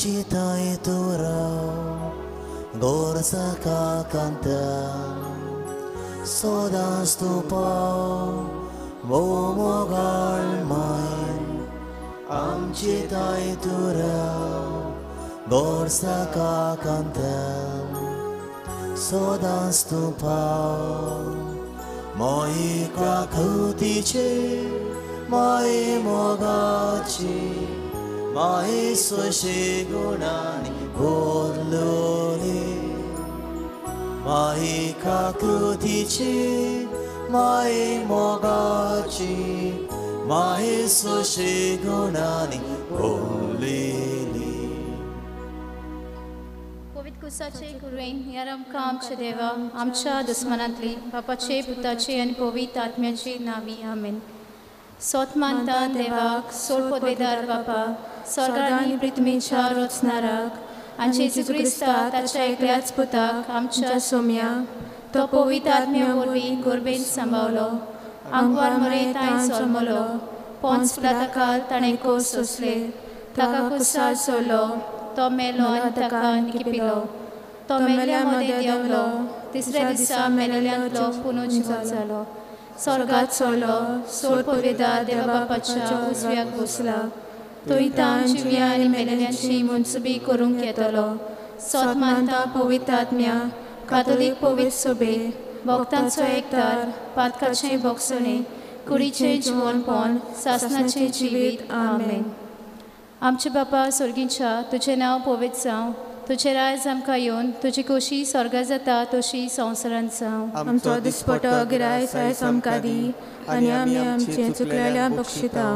आमची थंय तूं राव गोरसाका कांता सदांच तूं पाव ओ मोगाळ माय आमची थंय तूं राव गोरसाका कांता सदांच तूं पाव माई काकुतीचे माई मोगाची माई सोशे गुणांनी भरलोली माई काकुतीची माई मोगाची माई सोशे गुणांनी भरलेली. पवित्र कुसाचे कुरवेन ह्या आमकां आमच्या देवा आमच्या दुस्मनांतली बापाचे पुताचे आनी पवित्र आत्म्याची नावी आमेन. सोत मानता देवाक सोड पदवेदार बापा स्वर्गार आनी पृथ्वीच्या रचणाराक आनी जेजू क्रिस्ता ताच्या एकल्याच पुताक आमच्या सोम्या तो पवित्र आत्म्या वरवीं गोरबेन सांबावलो आंकवार मरे तांय जल्मलो पोंच पिलाताकाल ताणें कोस सोंसले ताका कुसार सोडलो तो मेलो आनी ताका निकिपिलो तो मेल्या मदें देंवलो तिसऱ्या दिसा मेलेल्यांतलो पुनर्जिवंत जालो स्वर्गात सोडलो सोड पदवेदार देवा बापाच्या उजव्याक बसला थंय ताण जिव्या आनी मेलेल्यांची मनसुबी करूंक येतलो. सोत मानता पवित्र आत्म्या कातोलीक पवित्र सभे भक्तांचो एकतार पातकाचें भोगसणें कुडीचें जिवनपण सासणाचें जिवीत आमेन. आमचे बापा स्वर्गीच्या तुजें नांव पवित्र जावं तुजें राज आमकां येवन तुजी खोशी स्वर्गा जाता तशी संवसारांत जावं. आमचो दिसपटो गिरायस आयज आमकां दी आनी आमी आमचें चुकलेल्या बक्षिता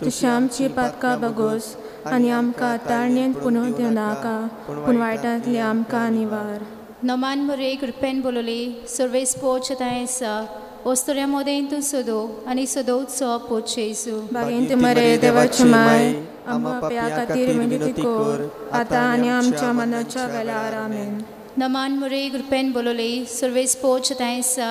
तशी आमची पातकां बगोस आनी आमकां ताळणेंत पुनोवन दिवनाका पूण वायटांतली आमकां निवार. नमान मुरे कृपेन बोलली सर्वेस पोच तांय आसा ओस्तोऱ्या मोदें तूं सदो आनी सदोचो पोच जेजू. बागेंत मरे देवाची माय आमकां पाप्या खातीर विनंती कर आतां आनी आमच्या मनाच्या वेळार आमेन. नमान मुरे कृपेन बोलली सर्वेस पोच तांय आसा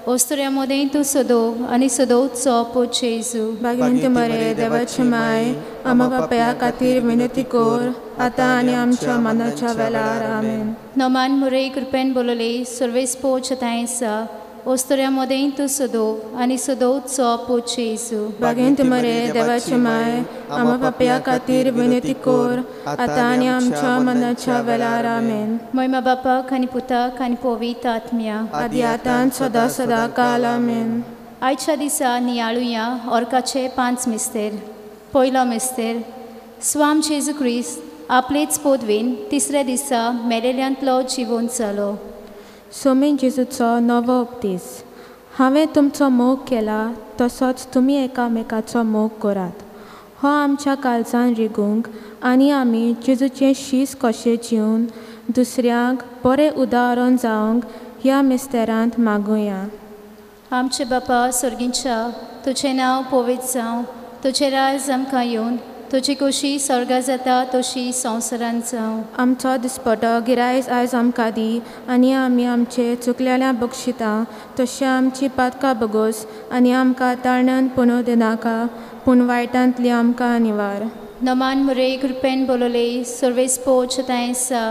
ओस्तोऱ्या मोदें तूं सदो आनी सदोचो पोच जेजू. बागेंत मरे देवाची माय आमकां पाप्या खातीर विनंती कर आतां आनी आमच्या मनाच्या वेळार आमेन. नमान मुरे कृपेन बोलली सर्वेस पोच तांय आसा ओस्तोऱ्या मोदें तूं सदो आनी सदोचो पोच जेजू. बागेंत मरे देवाची माय आमकां पाप्या खातीर विनंती कर आतां आनी आमच्या मनाच्या वेळार आमेन. महिमा बापाक आनी पुताक आनी पवित्र आत्म्या आदी आतां सदां सदां काल आमेन. आयच्या दिसा नियाळुया ऑर्काचे 5 मिस्तेर. पयलो मिस्तेर स्वाम जेजू क्रिस्त आपलेच पदवीन तिसऱ्या दिसा मेलेल्यांतलो जिवंत जालो. सोमी जेजूचो नवो उपदेश. हांवें तुमचो मोग केला तसोच तुमी एकामेकाचो मोग करात. हो आमच्या काळजान रिगूंक आनी आमी जेजूचें शीस कशें जिवन दुसऱ्यांक बरें उदाहरण जावंक ह्या मिस्तेरांत मागुया. आमचे बापा स्वर्गीच्या तुजें नांव पवित्र जावं तुजें राज आमकां येवन तुजी खोशी स्वर्गा जाता तशी संवसारांत जावं. आमचो दिसपटो गिरायस आयज आमकां दी आनी आमी आमचे चुकलेल्या बक्षिता तशें आमची पातकां बगोस आनी आमकां ताळण्यान पुनोव दिनाका पूण वायटांतली आमकां निवार. नमान मुरे कृपेन बोलले सर्वेस पोच तांय आसा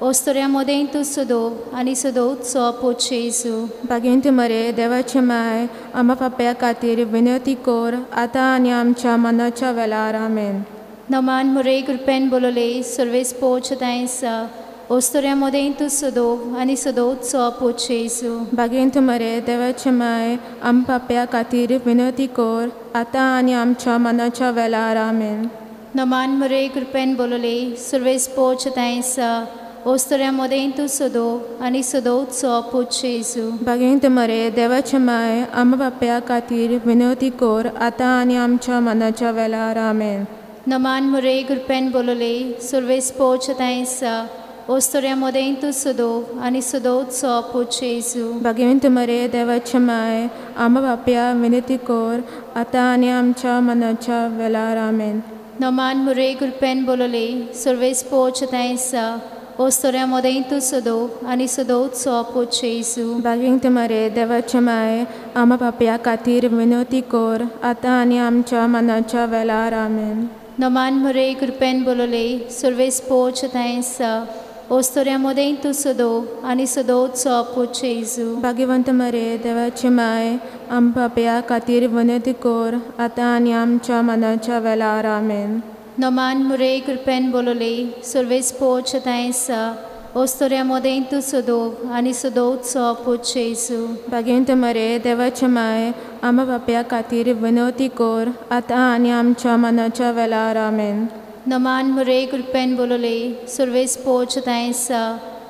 ओस्तोऱ्या मोदें तूं सदो आनी सदोचो पोच जेजू. बागेंत मरे देवाची माय आमकां पाप्या खातीर विनंती कर आतां आनी आमच्या मनाच्या वेळार आमेन. नमान मुरे कृपेन बोलले सर्वेस पोच तांय आसा ओस्तोऱ्या मोदें तूं सदो आनी सदोचो पोच जेजू. बागेंत मरे देवाची माय आमकां पाप्या खातीर विनंती कर आतां आनी आमच्या मनाच्या वेळार आमेन. नमान मुरे कृपेन बोलले सर्वेस पोच तांय आसा ओस्तोऱ्या मोदें तूं सदो आनी सदोचो पोच जेजू. बागेंत मरे देवाची माय आमकां पाप्या खातीर विनंती कर आतां आनी आमच्या मनाच्या वेळार आमेन. नमान मुरे कृपेन बोलले सर्वेस पोच तांय आसा ओस्तोऱ्या मोदें तूं सदो आनी सदोचो पोच जेजू. बागेंत मरे देवाची माय आमकां पाप्या विनंती कर आतां आनी आमच्या मनाच्या वेळार आमेन. नमान मुरे कृपेन बोलले सर्वेस पोच तांय आसा ओस्तोऱ्या मोदें तूं सदो आनी सदोचो पोच जेजू. बागेंत मरे देवाची माय आमकां पाप्या खातीर विनंती कर आतां आनी आमच्या मनाच्या वेळार आमेन. नमान मरे कृपेन बोलले सुर्वेस पोच तांसा ओस्तोऱ्या मोदें तूं सदो आनी सदोचो पूत जेजू. भाग्यवंत मरे देवाची माय आम पापया खातीर विनंती कर आतां आनी आमच्या मनाच्या वेळार. आमेन. नमान मरे कृपेन बोलले सुर्वेस पोच तांसा ओस्तोऱ्या मोदें तूं सदो आनी सदोचो पूत जेजू. भाग्यवंत मरे देवाची माय आम पापया खातीर विनंती कर आतां आनी आमच्या मनाच्या वेळार. आमेन. नमान मरे कृपेन बोलले सुर्वेस पोच तांसा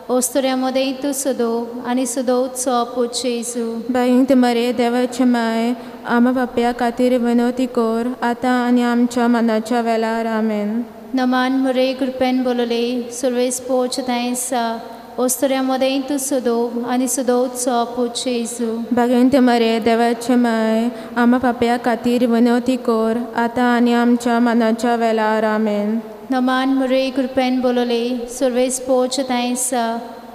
ओस्तोऱ्या मोदें तूं सदो आनी सदोचो पूत जेजू. भाग्यवंत मरे देवाची माय आम पापया खातीर विनंती कर आतां आनी आमच्या मनाच्या वेळार. आमेन. नमान मरे कृपेन बोलले सुर्वेस पोच तांसा ओस्तोऱ्या मोदें तूं सदो आनी सदोचो पूत जेजू. भाग्यवंत मरे देवाची माय आम पापया खातीर विनंती कर आतां आनी आमच्या मनाच्या वेळार. आमेन. नमान मरे कृपेन बोलले सुर्वेस पोच तांसा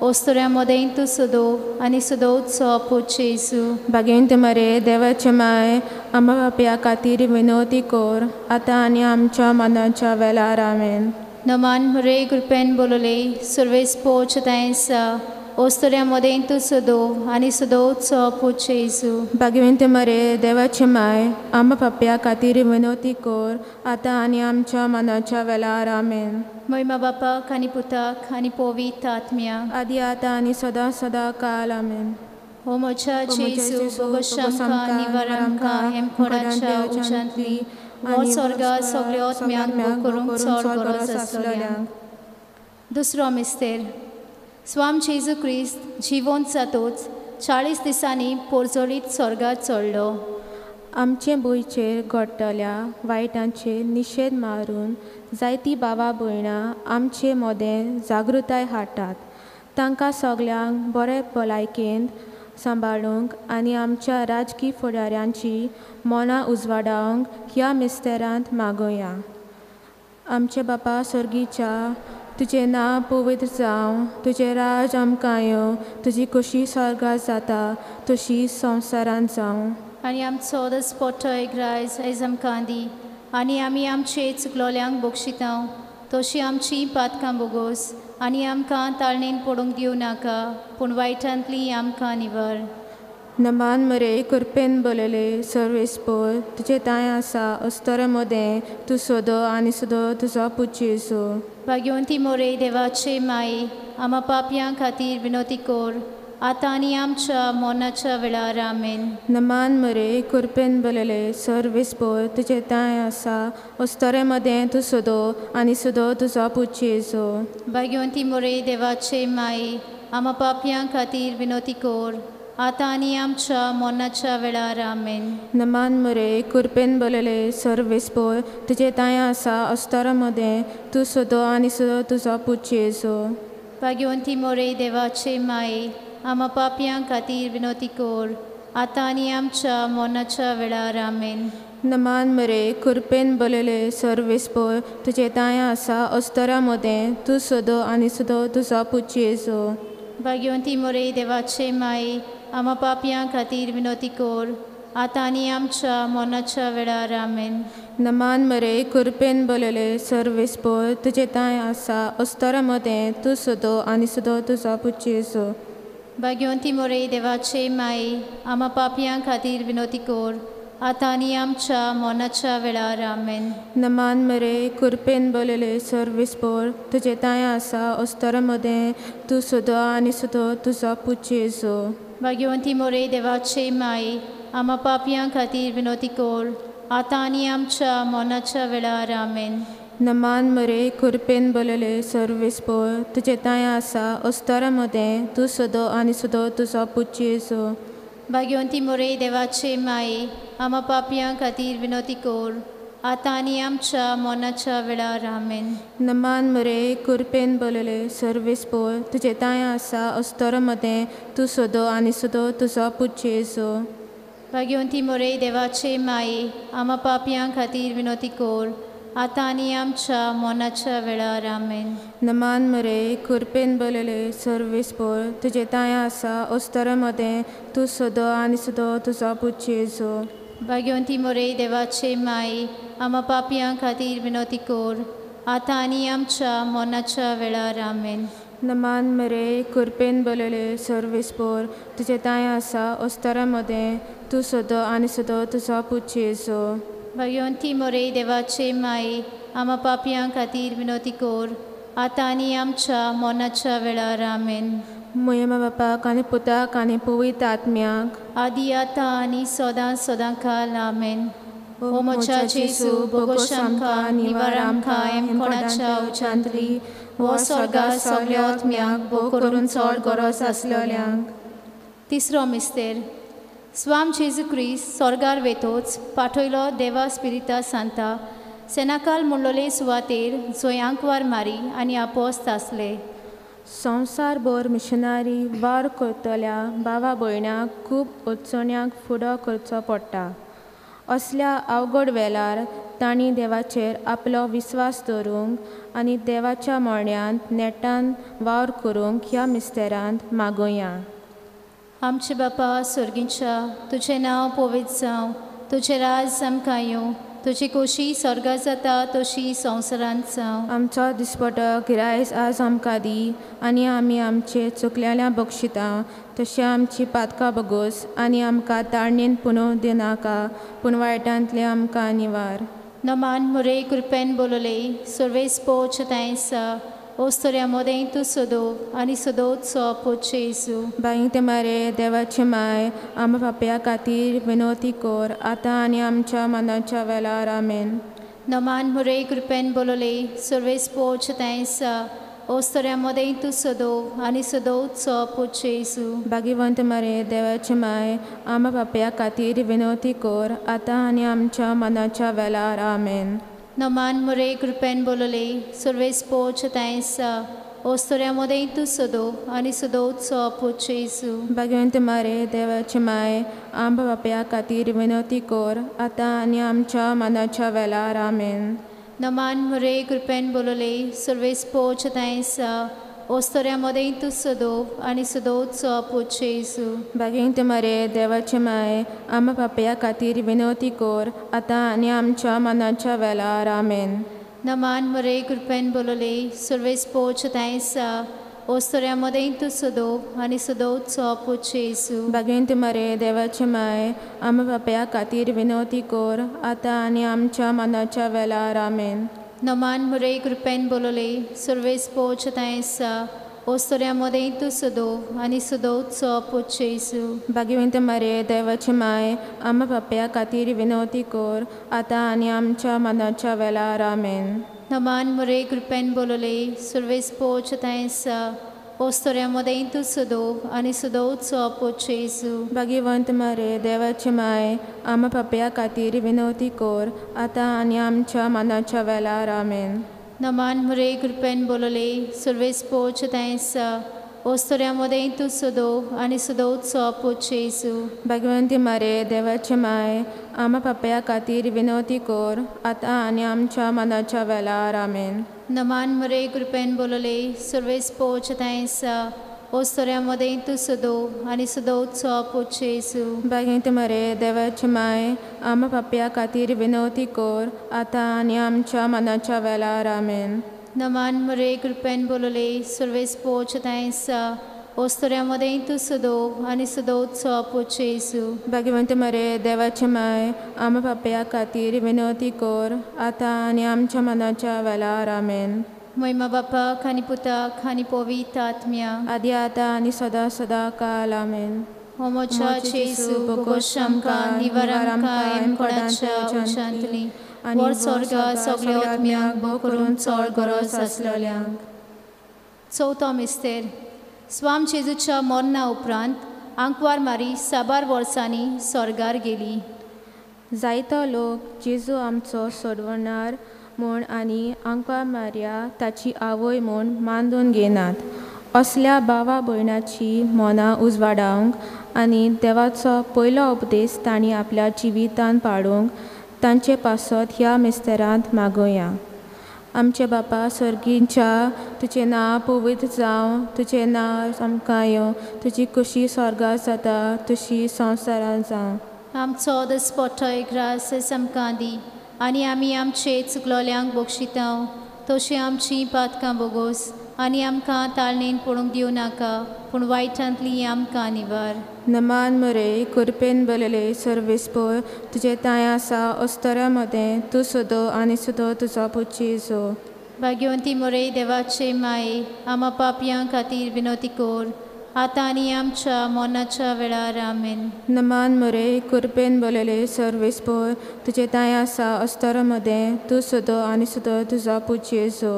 ओस्तोऱ्या मोदें तूं सदो आनी सदोचो पूत जेजू. भाग्यवंत मरे देवाची माय आम पापया खातीर विनंती कर आतां आनी आमच्या मनाच्या वेळार. आमेन. नमान मरे कृपेन बोलले सुर्वेस पोच तांसा ओस्तोऱ्या मोदें तूं सदो आनी सदोचो पूत जेजू. भाग्यवंत मरे देवाची माय आम पापया खातीर विनंती कर आतां आनी आमच्या मनाच्या वेळार. आमेन. महिमा बापाक आनी पुताक आनी पवित्र आत्म्या आदी आतां आनी सदां सदां काल. आमेन. हो म्हज्या जेजू बोगोश आमकां निवार आमकां हेमखोडाच्या उज्यांतली हो स्वर्गा सगळ्या आत्म्यांक भोग करूंक चड गरज आसलेल्यांक. दुसरो मिस्तेर. स्वाम जेजू क्रिस्त जिवंत जातोच 40 दिसांनी पोरजोळीत स्वर्गार चडलो. आमचे भुंयचेर घडटल्या वायटांचेर निशेध मारून जायतीं भावा भयणां आमचे मोदें जागृताय हाडटात. तांकां सगल्यांक बरे भलायकेंत सांबाळूंक आनी आमच्या राजकी फुडाऱ्यांची मनां उजवाडावंक ह्या मिस्तेरांत मागोया. आमचे बापा सर्गीच्या तुजें नांव पवित्र जावं, तुजें राज आमकां येवं, तुजी खोशी स्वर्गार जाता तशी संवसारांत जावं. आनी आमचो दसपोटो एक रायज आयज आमकां दी आनी आमी आमचे चुकलोल्यांक बक्षिता तशी आमची पातकां बोगोस आनी आमकां ताळणेन पडूंक दिवं नाका पूण वायटांतली आमकां निवार. नमान मरे कृपेन बोलले सर्वेस्पोर तुजें तांय आसा अस्तोरे मोदें तूं सोदो आनी सोदो तुजो पूत जेजू. भाग्यवंती मोरे देवाचे माये आमा पापयां खातीर विनोती कर आतां आनी आमच्या मरणाच्या वेळार. आमेन. नमान मरे कृपेन बोलले सर्वेस्पोर तुजें तांय आसा अस्तोरे मदें तूं सोदो आनी सोदो तुजो पूत जेजू. भाग्यवंती मोरे देवाचे माये आमा पापयां खातीर विनोती कर आतां आनी आमच्या मरणाच्या वेळार. आमेन. नमान मरे कृपेन बोलले सर्वेस्पोर तुजें तांय आसा अस्तोरे मदें तूं सोदो आनी सोदो तुजो पूत जेजू. भाग्यवंती मोरे देवाचे माये आमा पापयां खातीर विनोती कर आतां आनी आमच्या मरणाच्या वेळार. आमेन. नमान मरे कृपेन बोलले सर्वेस्पोर तुजें तांय आसा अस्तोऱ्या मदें तूं सोदो आनी सोदो तुजो पूत जेजू. भाग्यवंती मोरे देवाचे माये आमा पापयां खातीर विनोती कर आतां आनी आमच्या मरणाच्या वेळार. आमेन. नमान मरे कृपेन बोलले सर्वेस्पोर तुजें तांय आसा अस्तोऱ्या मदें तूं सोदो आनी सोदो तुजो पूत जेजू. भाग्यवंती मोरे देवाचे माये आमा पापयां खातीर विनोती कर आतां आनी आमच्या मरणाच्या वेळार. आमेन. नमान मरे कृपेन बोलले सर्वेस्पोर तुजें तांय आसा अस्तोऱ्या मदें तूं सोदो आनी सोदो तुजो पूत जेजू. भाग्यवंती मोरे देवाचे माये आमा पापयां खातीर विनोती कर आतां आनी आमच्या मरणाच्या वेळार. आमेन. नमान मरे कृपेन बोलले सर्वेस्पोर तुजें तांय आसा अस्तोऱ्या मदें तूं सोदो आनी सोदो तुजो पूत जेजू. भाग्यवंती मोरे देवाचे माये आमा पापयां खातीर विनोती कर आतां आनी आमच्या मरणाच्या वेळार. आमेन. नमान मरे कृपेन बोलले सर्वेस्पोर तुजें तांय आसा अस्तोऱ्या मदें तूं सोदो आनी सोदो तुजो पूत जेजू. भाग्यवंती मोरे देवाचे माये आमा पापयां खातीर विनोती कर आतां आनी आमच्या मरणाच्या वेळार. आमेन. नमान मरे कृपेन बोलले सर्वेस्पोर तुजें तांय आसा अस्तोऱ्या मदें तूं सोदो आनी सोदो तुजो पूत जेजू. भाग्यवंती मोरे देवाचे माई, आमा पापयां खातीर विनवती कोर, आतां आनी आमच्या मरणाच्या वेळार. आमेन. नमान मरे, कृपेन बोलले सर्वेस्पोर, तुजें तांय आसा ओस्तरा मदें तूं सदो आनी सदो तुजो पूत जेजू. भाग्यवंती मोरे देवाचे माई, आमा पापयां खातीर विनवती कोर, आतां आनी आमच्या मरणाच्या वेळार. आमेन. मोयमा बापाक आनी पुताक आनी पवित्र आत्म्याक, आदी आतां आनी सदां सदां काल. आमेन. ओ म्हज्या जेजू, बोगोश आमकां, निवार आमकां हेमकोणाच्या उच्चांतली, वो स्वर्गा सगल्या आत्म्यांक, भोव करून चड गरज आसलेल्यांक. तिसरो मिस्तेर. स्वाम जेजू क्रिस्त स्वर्गार वेतोच पाठयलो देवा स्पिरिता सांता सेनाकाल म्हणलोले सुवातेर, जंय आंकवार मारी आनी आपोस्त आसले. संवसारभर मिशनरी वावर करतल्या भावा भयणांक खूब अडचण्यांक फुडो करचो पडटा. असल्या अवघड वेळार तांणी देवाचेर आपलो विस्वास दवरूंक आनी देवाच्या मोण्यांत नेटान वावर करूंक ह्या मिस्तेरांत मागोया. आमचे बापा स्वर्गीच्या, तुजें नांव पवित्र जावं, तुजें राज आमकां येवं, तुजी खोशी स्वर्गा जाता तशी संवसारांत जावं. आमचो दिसपटो गिरायस आज आमकां दी आनी आमी आमचे चुकलेल्या बक्षिता तशें आमची पातकां बगोस आनी आमकां ताळणेन पुणू दिनाका, पूण वायटांतलें आमकां निवार. नमान मुरे, कृपेन बोलले सर्वेस पोच तांयसा, ओस्तोऱ्या मोदें तूं सदो आनी सदोचो पूत जेजू. बाई ते मारे, देवाचे माय, आमच्या पापया खातीर विनवती कर, आतां आनी आमच्या मनाच्या वेळार. आमेन. नमान मुरे, कृपेन बोलले सर्वेस पोच तांयसा, ओस्तोऱ्या मोदें तूं सदो आनी सदोचो पूत जेजू. भाग्यवंत मारे, देवाचे माय, आमच्या पापया खातीर विनवती कर, आतां आनी आमच्या मनाच्या वेळार. आमेन. नमान मुरे, कृपेन बोलले सर्वेस पोच तांयसा, ओस्तोऱ्या मोदें तूं सदो आनी सदोचो पूत जेजू. भाग्यवंत मारे, देवाचे माय, आमच्या पापया खातीर विनवती कर, आतां आनी आमच्या मनाच्या वेळार. आमेन. नमान मुरे, कृपेन बोलले सर्वेस पोच तांयसा, ओस्तोऱ्या मोदें तूं सदो आनी सदोचो पूत जेजू. भाग्यवंत मारे, देवाचे माय, आमच्या पापया खातीर विनवती कर, आतां आनी आमच्या मनाच्या वेळार. आमेन. नमान मुरे, कृपेन बोलले सर्वेस पोच तांयसा, ओस्तोऱ्या मोदें तूं सदो आनी सदोचो पूत जेजू. भाग्यवंत मारे, देवाचे माय, आमच्या पापया खातीर विनवती कर, आतां आनी आमच्या मनाच्या वेळार. आमेन. नमान मुरे, कृपेन बोलले सर्वेस पोच तांयसा, ओस्तोऱ्या मोदें तूं सदो आनी सदोचो पूत जेजू. भाग्यवंत मारे, देवाचे माय, आमच्या पापया खातीर विनवती कर, आतां आनी आमच्या मनाच्या वेळार. आमेन. नमान मुरे, कृपेन बोलले सर्वेस पोच तांयसा, ओस्तोऱ्या मोदें तूं सदो आनी सदोचो पूत जेजू. भाग्यवंत मारे, देवाचे माय, आमच्या पापया खातीर विनवती कर, आतां आनी आमच्या मनाच्या वेळार. आमेन. नमान मुरे, कृपेन बोलले सर्वेस पोच तांयसा, ओस्तोऱ्या मोदें तूं सदो आनी सदोचो पूत जेजू. भाग्यवंती मारे, देवाचे माय, आमच्या पापया खातीर विनवती कर, आतां आनी आमच्या मनाच्या वेळार. आमेन. नमान मुरे, कृपेन बोलले सर्वेस पोच तांयसा, ओस्तोऱ्या मोदें तूं सदो आनी सदोचो पूत जेजू. भाग्यवंती मारे, देवाचे माय, आमच्या पापया खातीर विनवती कर, आतां आनी आमच्या मनाच्या वेळार. आमेन. नमान मुरे, कृपेन बोलले सर्वेस पोच तांयसा, ओस्तोऱ्या मोदें तूं सदो आनी सदोचो पूत जेजू. भाग्यवंत मारे, देवाचे माय, आमच्या पापया खातीर विनवती कर, आतां आनी आमच्या मनाच्या वेळार. आमेन. मोयमा बापाक आनी पुताक आनी पवित्र आत्म्या, आदी आतां आनी सदां सदां काल. आमेन. हो म्हज्या जेजू, बोगोश आमकां, निवार आमकां हेमकोणाच्या उच्चांतली, वर स्वर्गा सगल्या आत्म्यांक, भोव करून चड गरज आसलेल्यांक. चवथो मिस्तेर. स्वाम जेजूच्या मरणा उपरांत आंकवार मारी साबार वर्सांनी स्वर्गार गेली. जायतो लोक जेजू आमचो सोडवणार म्हूण आनी आंकवार मारिया ताची आवय म्हूण मानून घेनात. असल्या भावा भयणाची मनां उजवाडावंक आनी देवाचो पयलो उपदेश तांणी आपल्या जिवितान पाडूंक तांचे पासत ह्या मिस्तेरांत मागोया. आमचे बापा सर्गीच्या, तुजें नांव पवित्र जावं, तुजें नांव आमकां येवं, तुजी खुशी स्वर्गार जाता तशी संवसारांत जावं. आमचो दसपोटो ग्रास आमकां दी आनी आमी आमचे चुकलोल्यांक बक्षिता तशी आमची पातकां बोगोस आनी आमकां ताळणेन पडूंक दिवं नाका पूण वायटांतली आमकां निवार. नमान मरे कृपेन बरले सर्वेस्पोर तुजें तांय आसा अस्तऱ्या मदें तूं सदो आनी सदो तुजो पूत जेजू. भाग्यवंती मोरे देवाचे माये आमा पापयां खातीर विनोती कोर आतां आनी आमच्या मरणाच्या वेळार. आमेन. नमान मरे कृपेन बरले सर्वेस्पोर तुजें तांय आसा अस्तऱ्या मदें तूं सदो आनी सदो तुजो पूत जेजू.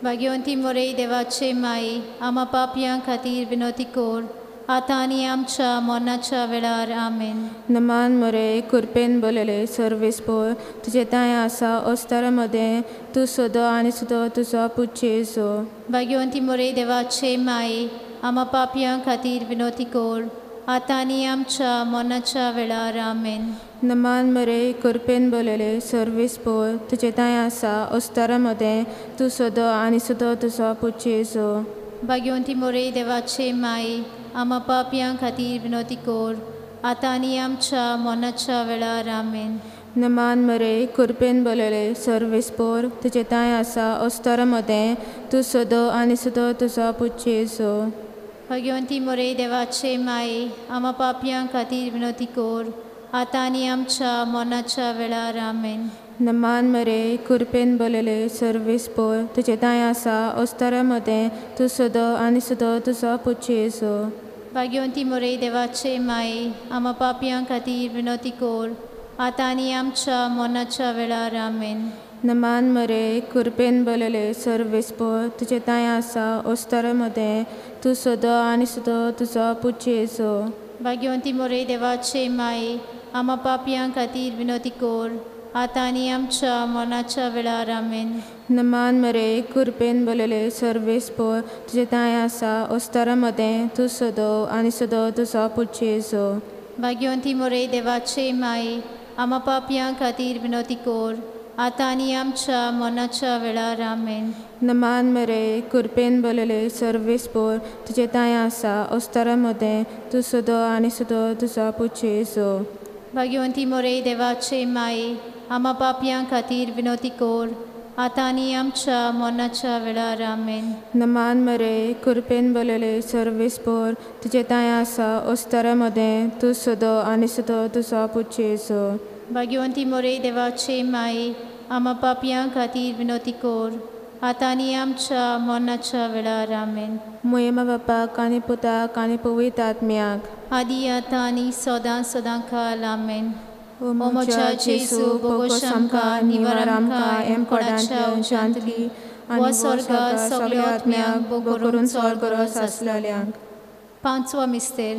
भाग्यवंती मोरे देवाचे माये आमा पापयां खातीर विनोती कोर आतां आनी आमच्या मरणाच्या वेळार. आमेन. नमान मरे कृपेन बरले सर्वेस्पोर तुजें तांय आसा अस्तऱ्या मदें तूं सदो आनी सदो तुजो पूत जेजू. भाग्यवंती मोरे देवाचे माये आमा पापयां खातीर विनोती कोर आतां आनी आमच्या मरणाच्या वेळार. आमेन. नमान मरे कृपेन बरले सर्वेस्पोर तुजें तांय आसा अस्तऱ्या मदें तूं सदो आनी सदो तुजो पूत जेजू. भाग्यवंती मोरे देवाचे माये आमा पापयां खातीर विनोती कोर आतां आनी आमच्या मरणाच्या वेळार. आमेन. नमान मरे कृपेन बरले सर्वेस्पोर तुजें तांय आसा अस्तऱ्या मदें तूं सदो आनी सदो तुजो पूत जेजू. भाग्यवंती मोरे देवाचे माये आमा पापयां खातीर विनोती कोर आतां आनी आमच्या मरणाच्या वेळार. आमेन. नमान मरे कृपेन बरले सर्वेस्पोर तुजें तांय आसा अस्तऱ्या मदें तूं सदो आनी सदो तुजो पूत जेजू. भाग्यवंती मोरे देवाचे माये आमा पापयां खातीर विनोती कोर आतां आनी आमच्या मरणाच्या वेळार. आमेन. नमान मरे कृपेन बरले सर्वेस्पोर तुजें तांय आसा अस्तऱ्या मदें तूं सदो आनी सदो तुजो पूत जेजू. भाग्यवंती मोरे देवाचे माये आमा पापयां खातीर विनोती कोर आतां आनी आमच्या मरणाच्या वेळार. आमेन. नमान मरे कृपेन बरले सर्वेस्पोर तुजें तांय आसा अस्तऱ्या मदें तूं सदो आनी सदो तुजो पूत जेजू. भाग्यवंती मोरे देवाचे माये आमा पापयां खातीर विनोती कोर आतां आनी आमच्या मरणाच्या वेळार. आमेन. नमान मरे कृपेन बरले सर्वेस्पोर तुजें तांय आसा अस्तऱ्या मदें तूं सदो आनी सदो तुजो पूत जेजू. भाग्यवंती मोरे देवाचे माये आमा पापयां खातीर विनोती कोर आतां आनी आमच्या मरणाच्या वेळार. आमेन. नमान मरे कृपेन बरले सर्वेस्पोर तुजें तांय आसा अस्तऱ्या मदें तूं सदो आनी सदो तुजो पूत जेजू. भाग्यवंती मोरे देवाचे माये आमा पापयां खातीर विनोती कोर आतां आनी आमच्या मरणाच्या वेळार. आमेन. मोयमा बापाक आनी पुताक आनी पवित्र आत्म्याक आदी आतां आनी सदां सदां काल. आमेन. ओ म्हज्या जेजू बोगोस आमकां निवार आमकां एमकोडांतल्या उज्यांतली आनी स्वर्गा सगल्या आत्म्यांक बोगो करून स्वर्ग गरज आसलेल्यांक. पांचवो मिस्तेर.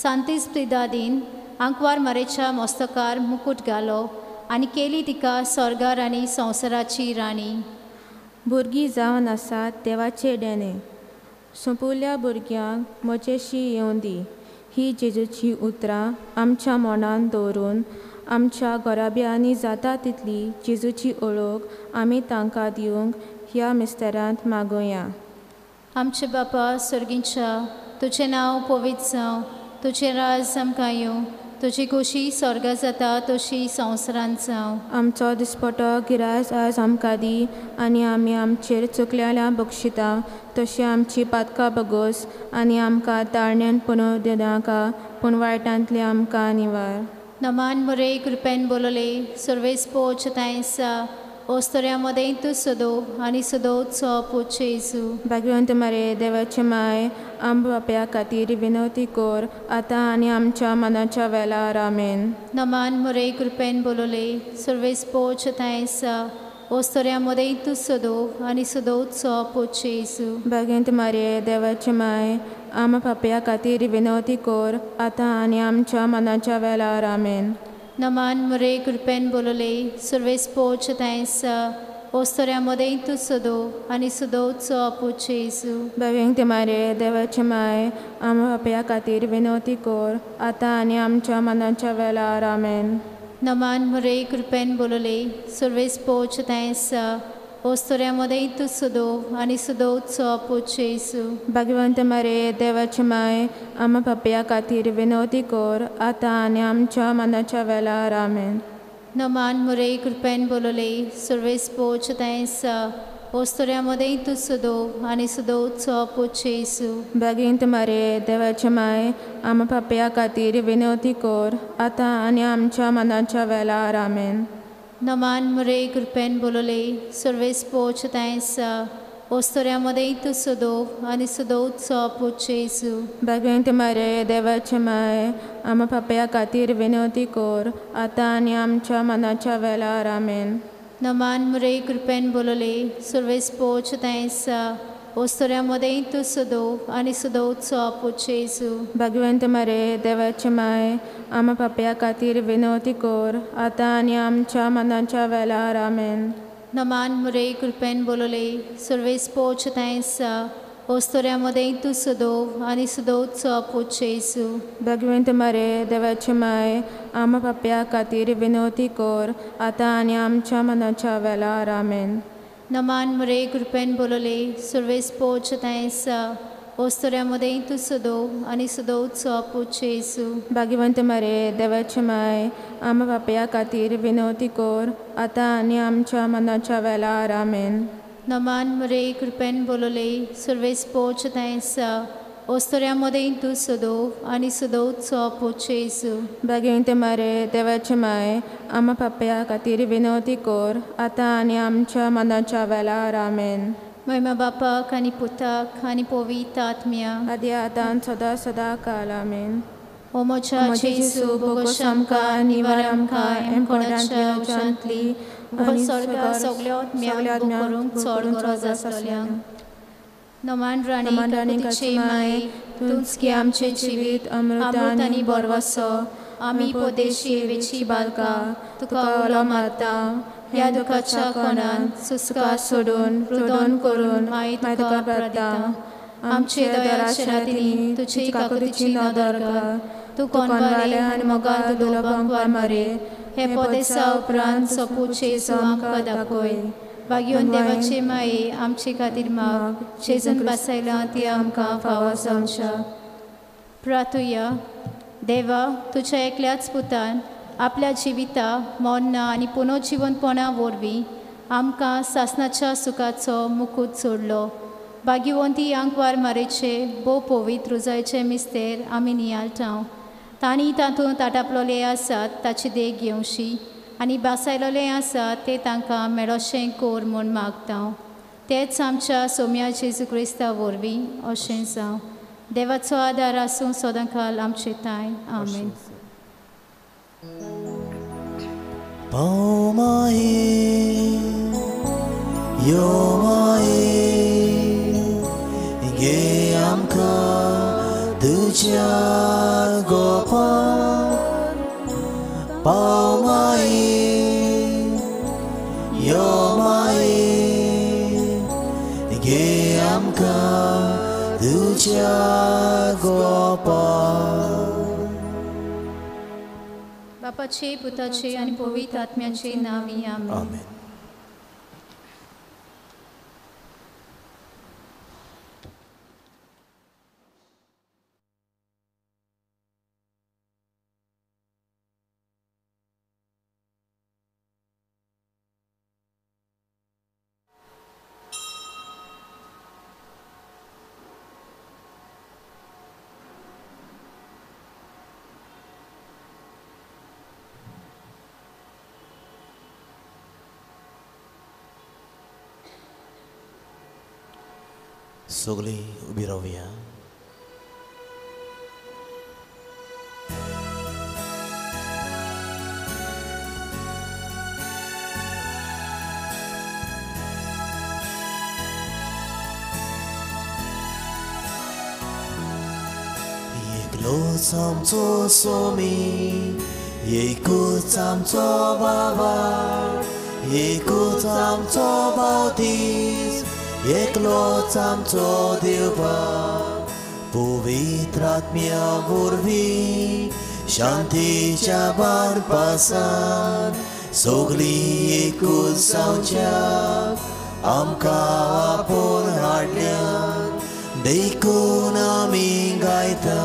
सांतीस प्रिदादीन आंकवार मारेच्या मस्तकार मुकूट घालो आनी केली तिका स्वर्गार आनी संवसाराची राणी. भुरगीं जावन आसात देवाचे देणे सोंपुल्ल्या भुरग्यांक म्हजेशी येवं दी ही जेजूची उतरां आमच्या मनान दवरून आमच्या घराब्यांनी जाता तितली जेजूची ओळख आमी तांकां दिवंक ह्या मिस्तेरांत मागुया. आमचे बापा सर्गींच्या तुजें नांव पवित्र जावं, तुजें राज आमकां येवं, तुजी खोशी स्वर्गा जाता तशी संवसारांत जावं. आमचो दिसपटो गिरास आज आमकां दी आनी आमी आमचेर चुकलेल्या बक्षिता तशी आमची पातकां बगोस आनी आमकां ताळण्यान पुनव दिनाका पूण वायटांतली आमकां निवार. नमान मोरे कृपेन बोलले सर्वेस्पोच तांयसा ओस्तोऱ्या मदें तूं सदो आनी सदोचो पूत जेजू. भाग्यवंत मरे देवाचे माय आम बाप्या खातीर विनवती कोर आतां आनी आमच्या मनाच्या वेळार. आमेन. नमान मोरे कृपेन बोलले सर्वेस्पोच तांयसा ओस्तोऱ्या मदें तूं सदो आनी सदोचो पूत जेजू. भाग्यवंत मरे देवाचे माय आम पापया खातीर विनवती कोर आतां आनी आमच्या मनाच्या वेळार. आमेन. नमान मोरे कृपेन बोलले सर्वेस्पोच तांयसा ओस्तोऱ्या मदें तूं सदो आनी सदोचो पूत जेजू. भाग्यवंत मरे देवाचे माय आम पापया खातीर विनवती कोर आतां आनी आमच्या मनाच्या वेळार. आमेन. नमान मोरे कृपेन बोलले सर्वेस्पोच तांयसा ओस्तोऱ्या मदें तूं सुदोव आनी सुदोवचो पूत जेजू. भाग्यवंत मरिये देवाची माय, आमा पापया खातीर विनवती कर आतां आनी आमच्या मनाच्या वेळार. आमेन. नमान मुरे कृपेन बोलले सुर्वेस पोच तैसा ओस्तोऱ्या मदें तूं सुदोव आनी सुदोवचो पूत जेजू. भाग्यवंत मरिये देवाची माय, आमा पापया खातीर विनवती कर आतां आनी आमच्या मनाच्या वेळार. आमेन. नमान मुरे कृपेन बोलले सुर्वेस पोच तैसा ओस्तोऱ्या मदें तूं सुदोव आनी सुदोवचो पूत जेजू. भाग्यवंत मरिये देवाची माय, आमा पापया खातीर विनवती कर आतां आनी आमच्या मनाच्या वेळार. आमेन. नमान मुरे कृपेन बोलले सुर्वेस पोच तैसा ओस्तोऱ्या मदें तूं सुदोव आनी सुदोवचो पूत जेजू. भाग्यवंत मरिये देवाची माय, आमा पापया खातीर विनवती कर आतां आनी आमच्या मनाच्या वेळार. आमेन. नमान मुरे कृपेन बोलले सुर्वेस पोच तैसा ओस्तोऱ्या मदें तूं सुदोव आनी सुदोवचो पूत जेजू. भाग्यवंत मरिये देवाची माय, आमा पापया खातीर विनवती कर आतां आनी आमच्या मनाच्या वेळार. आमेन. नमान मुरे कृपेन बोलले सुर्वेस पोच तैसा ओस्तोऱ्या मदें तूं सुदोव आनी सुदोवचो पूत जेजू. भाग्यवंत मरिये देवाची माय, आमा पापया खातीर विनवती कर आतां आनी आमच्या मनाच्या वेळार. आमेन. नमान मुरे कृपेन बोलले सुर्वेस पोच तैसा ओस्तोऱ्या मदें तूं सुदोव आनी सुदोवचो पूत जेजू. भाग्यवंत मरिये देवाची माय, आमा पापया खातीर विनवती कर आतां आनी आमच्या मनाच्या वेळार. आमेन. महिमा बापाक आनी पुताक आनी पवित्र आत्म्या, आदी आतां सदां सदां काल. आमेन. ओ म्हज्या जेजू, भोगोश आमकां, निवार आमकां एमकोणाच्या उज्यांतली स्वर्गा सगल्या आत्म्यांक करूंक चड गरज आसतल्यांक. नमान राणी काकुतीचे माय, तूंच की आमचें जिवीत अमृत आनी बरवसो, आमी परदेशी वेची बालकां तुका उलो मारता. ह्या दुखाच्या कोणान सुस्कार सोडून रुदन करून माई तुका प्रार्थता. आमचे दया शरातींनी तुजी काकुतीची नदर घाल. तूं कोनवाले आनी मोगाल दुलोबांक वार मारे हे परदेसा उपरांत सोपूत जेजू आमकां दाखय. भाग्योन देवाचे माये, आमचे खातीर माग. जेजून बसयलां ती आमकां फावो जावच्या. प्रार्थुया. देवा, तुज्या एकल्याच पुतान आपल्या जिविता मरणां आनी पुनर्जिवनपणा वरवीं आमकां सासणाच्या सुखाचो मुकूट सोडलो. भाग्यवंती आंकवार मारेचे भोव पवित्र रुजायचे मिस्तेर आमी नियाळटा. तांणी तातूंत आटापलोले आसात ताची देख घेवशी आनी बासायलोले आसात ते तांकां मेळोशें कोर म्हूण मागता. तेच आमच्या सोम्या जेजू क्रिस्ता वरवीं अशें जावं. देवाचो आदार आसूं सदांकाल आमचे ताय. आमेन. पाव माये यो माये गे आमकां तुज्या गोपान. पाव माये यो माये गे आमकां तुज्या गोपान. बापाचे, पुताचे आनी पवित्र आत्म्याचे नांवी. आमेन. आमेन. सगळीं उबी रावया. एकलोच आमचो स्वामी, एकूच आमचो बाबा, एकूच आमचो बावतीस, एकलोच आमचो देवबा. पवित्र आत्म्या वरवीं शांतीच्या बारपासान सगळीं एकूच जावच्या. आमकां आपोवन हाडल्या देखून आमी गायता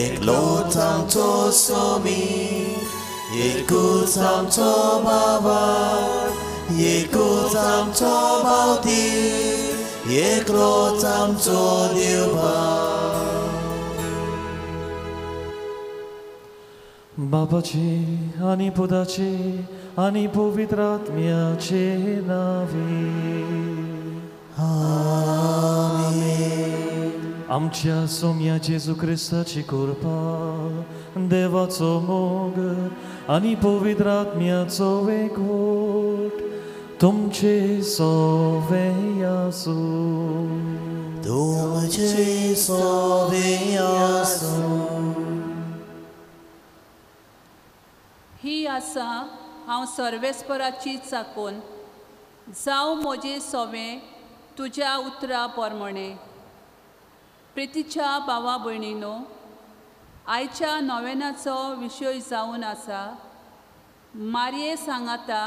एकलोच आमचो स्वामी एकूच आमचो बाबा एकूच आमचो बावती एकलोच आमचो देवा. बापाचे आनी पुताचे आनी पवित्र आत्म्याचे नावे आमेन. आमच्या सोम्या जेजू क्रिस्ताची कृपा देवाचो मोग आनी पवित्र आत्म्याचो एकवट तुमचे सोवे आसूं. तुमचे सोवे आसूं. ही आसा हांव सर्वेस्पराची चाकोन जावं म्हजें सोवें तुज्या उतरा प्रमाणें. प्रितीच्या भावा भयणीनो, आयच्या नोवेनाचो विशय जावन आसा मारये सांगाता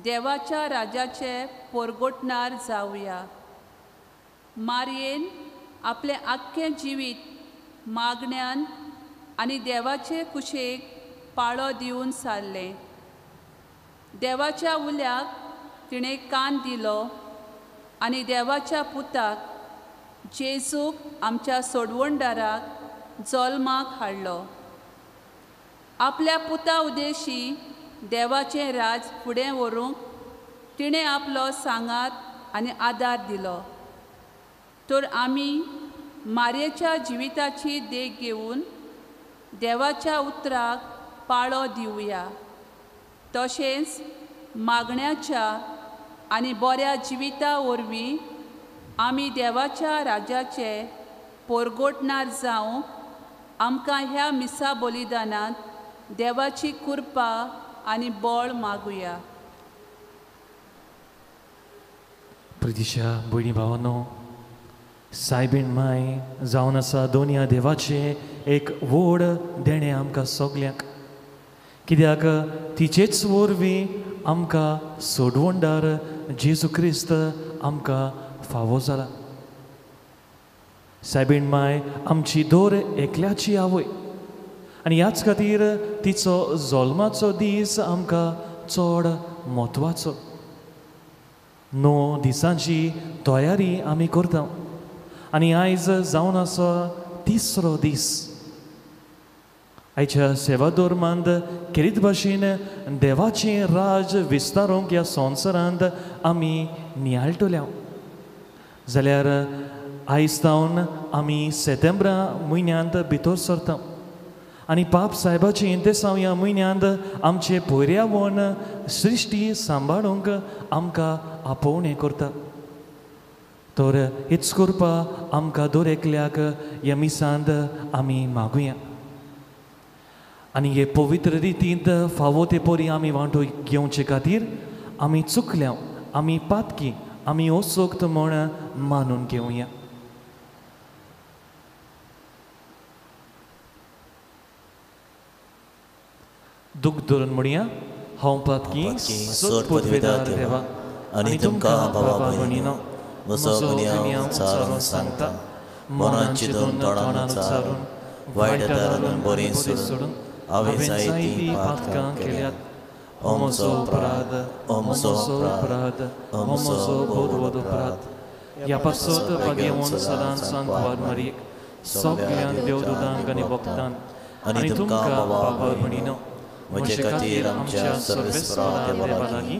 देवाच्या राजाचे पोरगोटणार जावया. मारयेन आपलें आख्खें जिवीत मागण्यान आनी देवाचे कुशेक पाळो दिवन सारलें. देवाच्या उल्याक तिणें कान दिलो आनी देवाच्या पुताक जेजूक आमच्या सोडवणदाराक जल्माक हाडलो. आपल्या पुता उदेशी देवाचें राज फुडें व्हरूंक तिणें आपलो सांगात आनी आदार दिलो. तर आमी मारयेच्या जिविताची देख घेवन देवाच्या उतराक पाळो दिवया. तशेंच मागण्याच्या आनी बऱ्या जिविता वरवीं आमी देवाच्या राजाचे पोरगोटणार जावंक आमकां ह्या मिसा बलिदानांत देवाची कृपा आनी बळ मागुया. प्रितीच्या भयणी भावानो, सायबीण माय जावन आसा दोनया देवाचें एक व्हड देणें आमकां सगल्यांक, कित्याक तिचेच वरवीं आमकां सोडवणदार जेजू क्रिस्त आमकां फावो जाला. सायबीण माय आमची दर एकल्याची आवय आनी ह्याच खातीर तिचो जल्माचो दीस आमकां चड म्हत्वाचो. 9 दिसांची तयारी आमी करता आनी आयज जावन आसा तिसरो दीस. आयच्या सेवाधर्मांत खेरीत भाशेन देवाचें राज विस्तारूंक ह्या संवसारांत आमी नियाळटल्या. जाल्यार आयज सावन आमी सेतेंब्रा म्हयन्यांत भितर सरता आनी पाप सायबाचें इंतेसांव ह्या म्हयन्यांत आमचें पर्यावरण सृश्टी सांबाळूंक आमकां आपोवणें करता. तर हीच कृपा आमकां दर एकल्याक ह्या मिसांत आमी मागुया आनी हे पवित्र रितींत फावो ते परी आमी वांटो घेवचे खातीर आमी चुकल्या, आमी पातकी, आमी असोक्त म्हूण मानून घेवया. दूख धरून म्हणया, हांव पातकी सोद पदवेदार देवा आनी तुमकां बाबा भयणीनो म्हजो गुन्यांव उच्चारून सांगता, मनान चिंतून तोंडान उच्चारून वायट दारान बरीं सोडून हांवें जायतीं पातकां केल्यात. म्हजो अपराध, म्हजो अपराध, म्हजो भोव व्हड अपराध. ह्या पासत भाग्यवंत सदांच सांतवार मारयेक सगळ्यां देवदूतांक आनी भक्तांक आनी तुमकां बाबा भयणीनो म्हजे खातीर आमच्या सर्वेस्परा देवा लागीं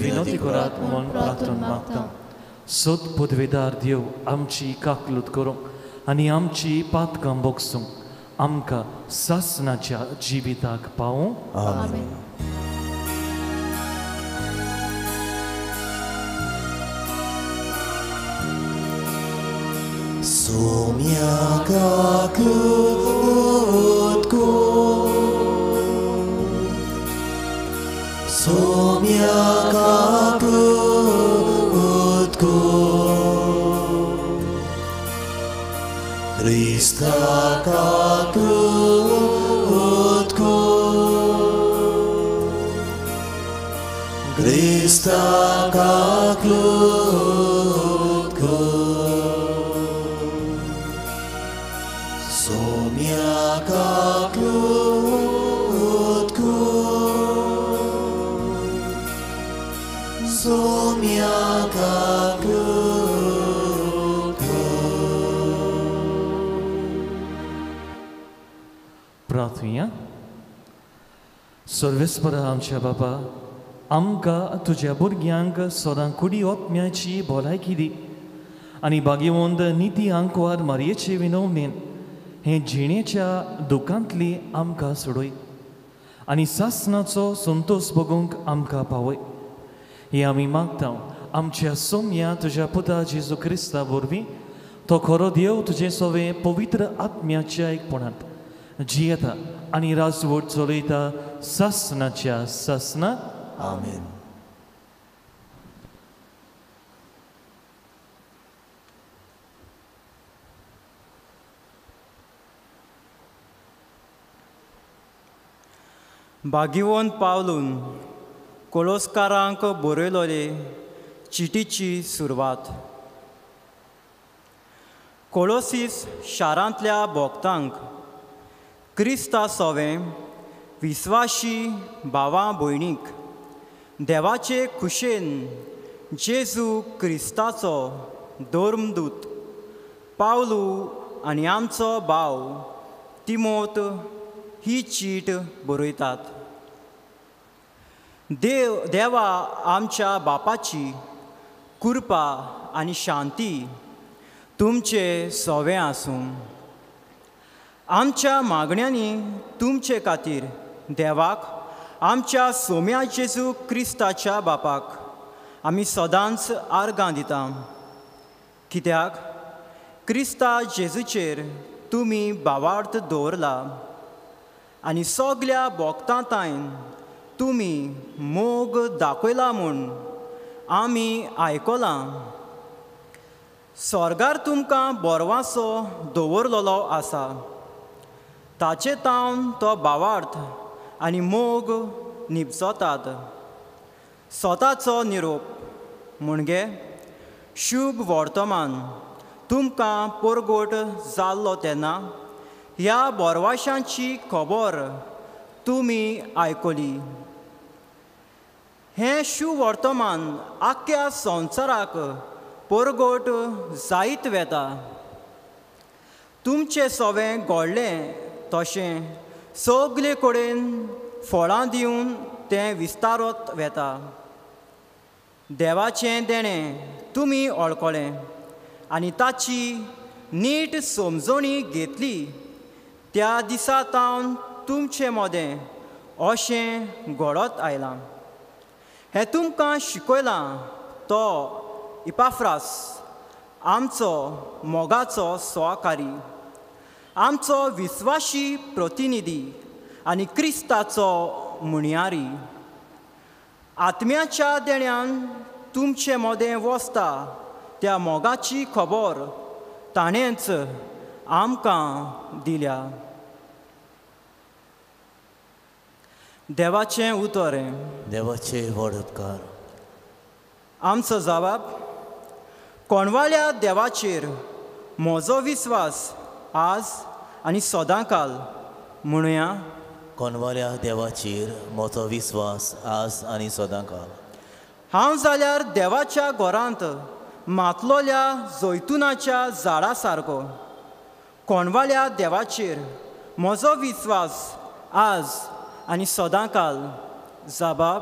विनंती करात म्हूण प्रार्थना मागता. सत पदवेदार देव आमची काकलूत करूंक आनी आमची पातकां बोगसूंक आमकां सासणाच्या जिविताक पावूं. आमेन. सोम्या काकूत को सोम्या काकूत को क्रिस्ता काकूत को क्रिस्ता काकलूत कर, सोम्या काकलूत कर, सोम्या काकलूत कर. प्रार्थुया. सर्वेस्परा आमच्या बापा, आमकां तुज्या भुरग्यांक सदां कुडी ओत्म्याची भलायकी दी आनी भाग्यवंत निती आंकवार मारयेचे विनवणेन हे जिणेच्या दुखांतली आमकां सोडय आनी सासणाचो संतोश भोगूंक आमकां पावय. हे आमी मागता आमच्या सोम्या तुज्या पुता जेजू क्रिस्ता वरवीं, तो खरो देव तुजें सवें पवित्र आत्म्याच्या एकपणांत जियेता आनी राजवट चलयता सासणाच्या सासणाक. आमेन. भाग्यवंत पावलून कोलोस्कारांक बरयलोले चिटीची सुरवात. कोलोसीस शारांतल्या भोक्तांक क्रिस्ता सोवें विस्वाशी भावा भयणीक देवाचे खुशेन जेजू क्रिस्ताचो धर्मदूत पावलू आनी आमचो भाव तिमोत ही चीट बरयतात. देवा आमच्या बापाची कृपा आनी शांती तुमचे सोवें आसूं. आमच्या मागण्यांनी तुमचे खातीर देवाक आमच्या सोम्या जेजू क्रिस्ताच्या बापाक आमी सदांच आर्गां दिता, कित्याक क्रिस्ता जेजूचेर तुमी भावार्थ दवरला आनी सगल्या भोक्तांतायन तुमी मोग दाखयला म्हूण आमी आयकलां. स्वर्गार तुमकां बोरवासो दवरलेलो आसा, ताचे तावन तो भावार्थ आनी मोग निपजतात. स्वताचो निरोप म्हणजे शुभ वर्तमान तुमकां परगट जाल्लो तेन्ना ह्या बोरवाशांची खबर तुमी आयकली. हें शुभ वर्तमान आख्ख्या संवसाराक परगट जायत वेता. तुमचें सवें घडलें तशें सगले कडेन फळां दिवन तें विस्तारत वेता. देवाचें देणें तुमी वळखलें आनी ताची नीट समजणी घेतली. त्या दिसा तावन तुमचे मदें अशें घडत आयलां. हें तुमकां शिकयलां तो इपाफ्रास आमचो मोगाचो सहकारी, आमचो विस्वाशी प्रतिनिधी आनी क्रिस्ताचो मुणयारी. आत्म्याच्या देण्यान तुमचे मदें वसता त्या मोगाची खबर ताणेंच आमकां दिल्या. देवाचें उतर हें. देवाचे व्हड उपकार. आमचो जवाब, कोणवाल्या देवाचेर म्हजो विस्वास आज आनी सदांकाल म्हणुया. कोणवाल्या देवाचेर म्हजो विस्वास आज आनी सदांकाल. हांव जाल्यार देवाच्या घरांत मातलोल्या जैतुनाच्या झाडा सारको. कोणवाल्या देवाचेर म्हजो विस्वास आज आनी सदांकाल. जबाब,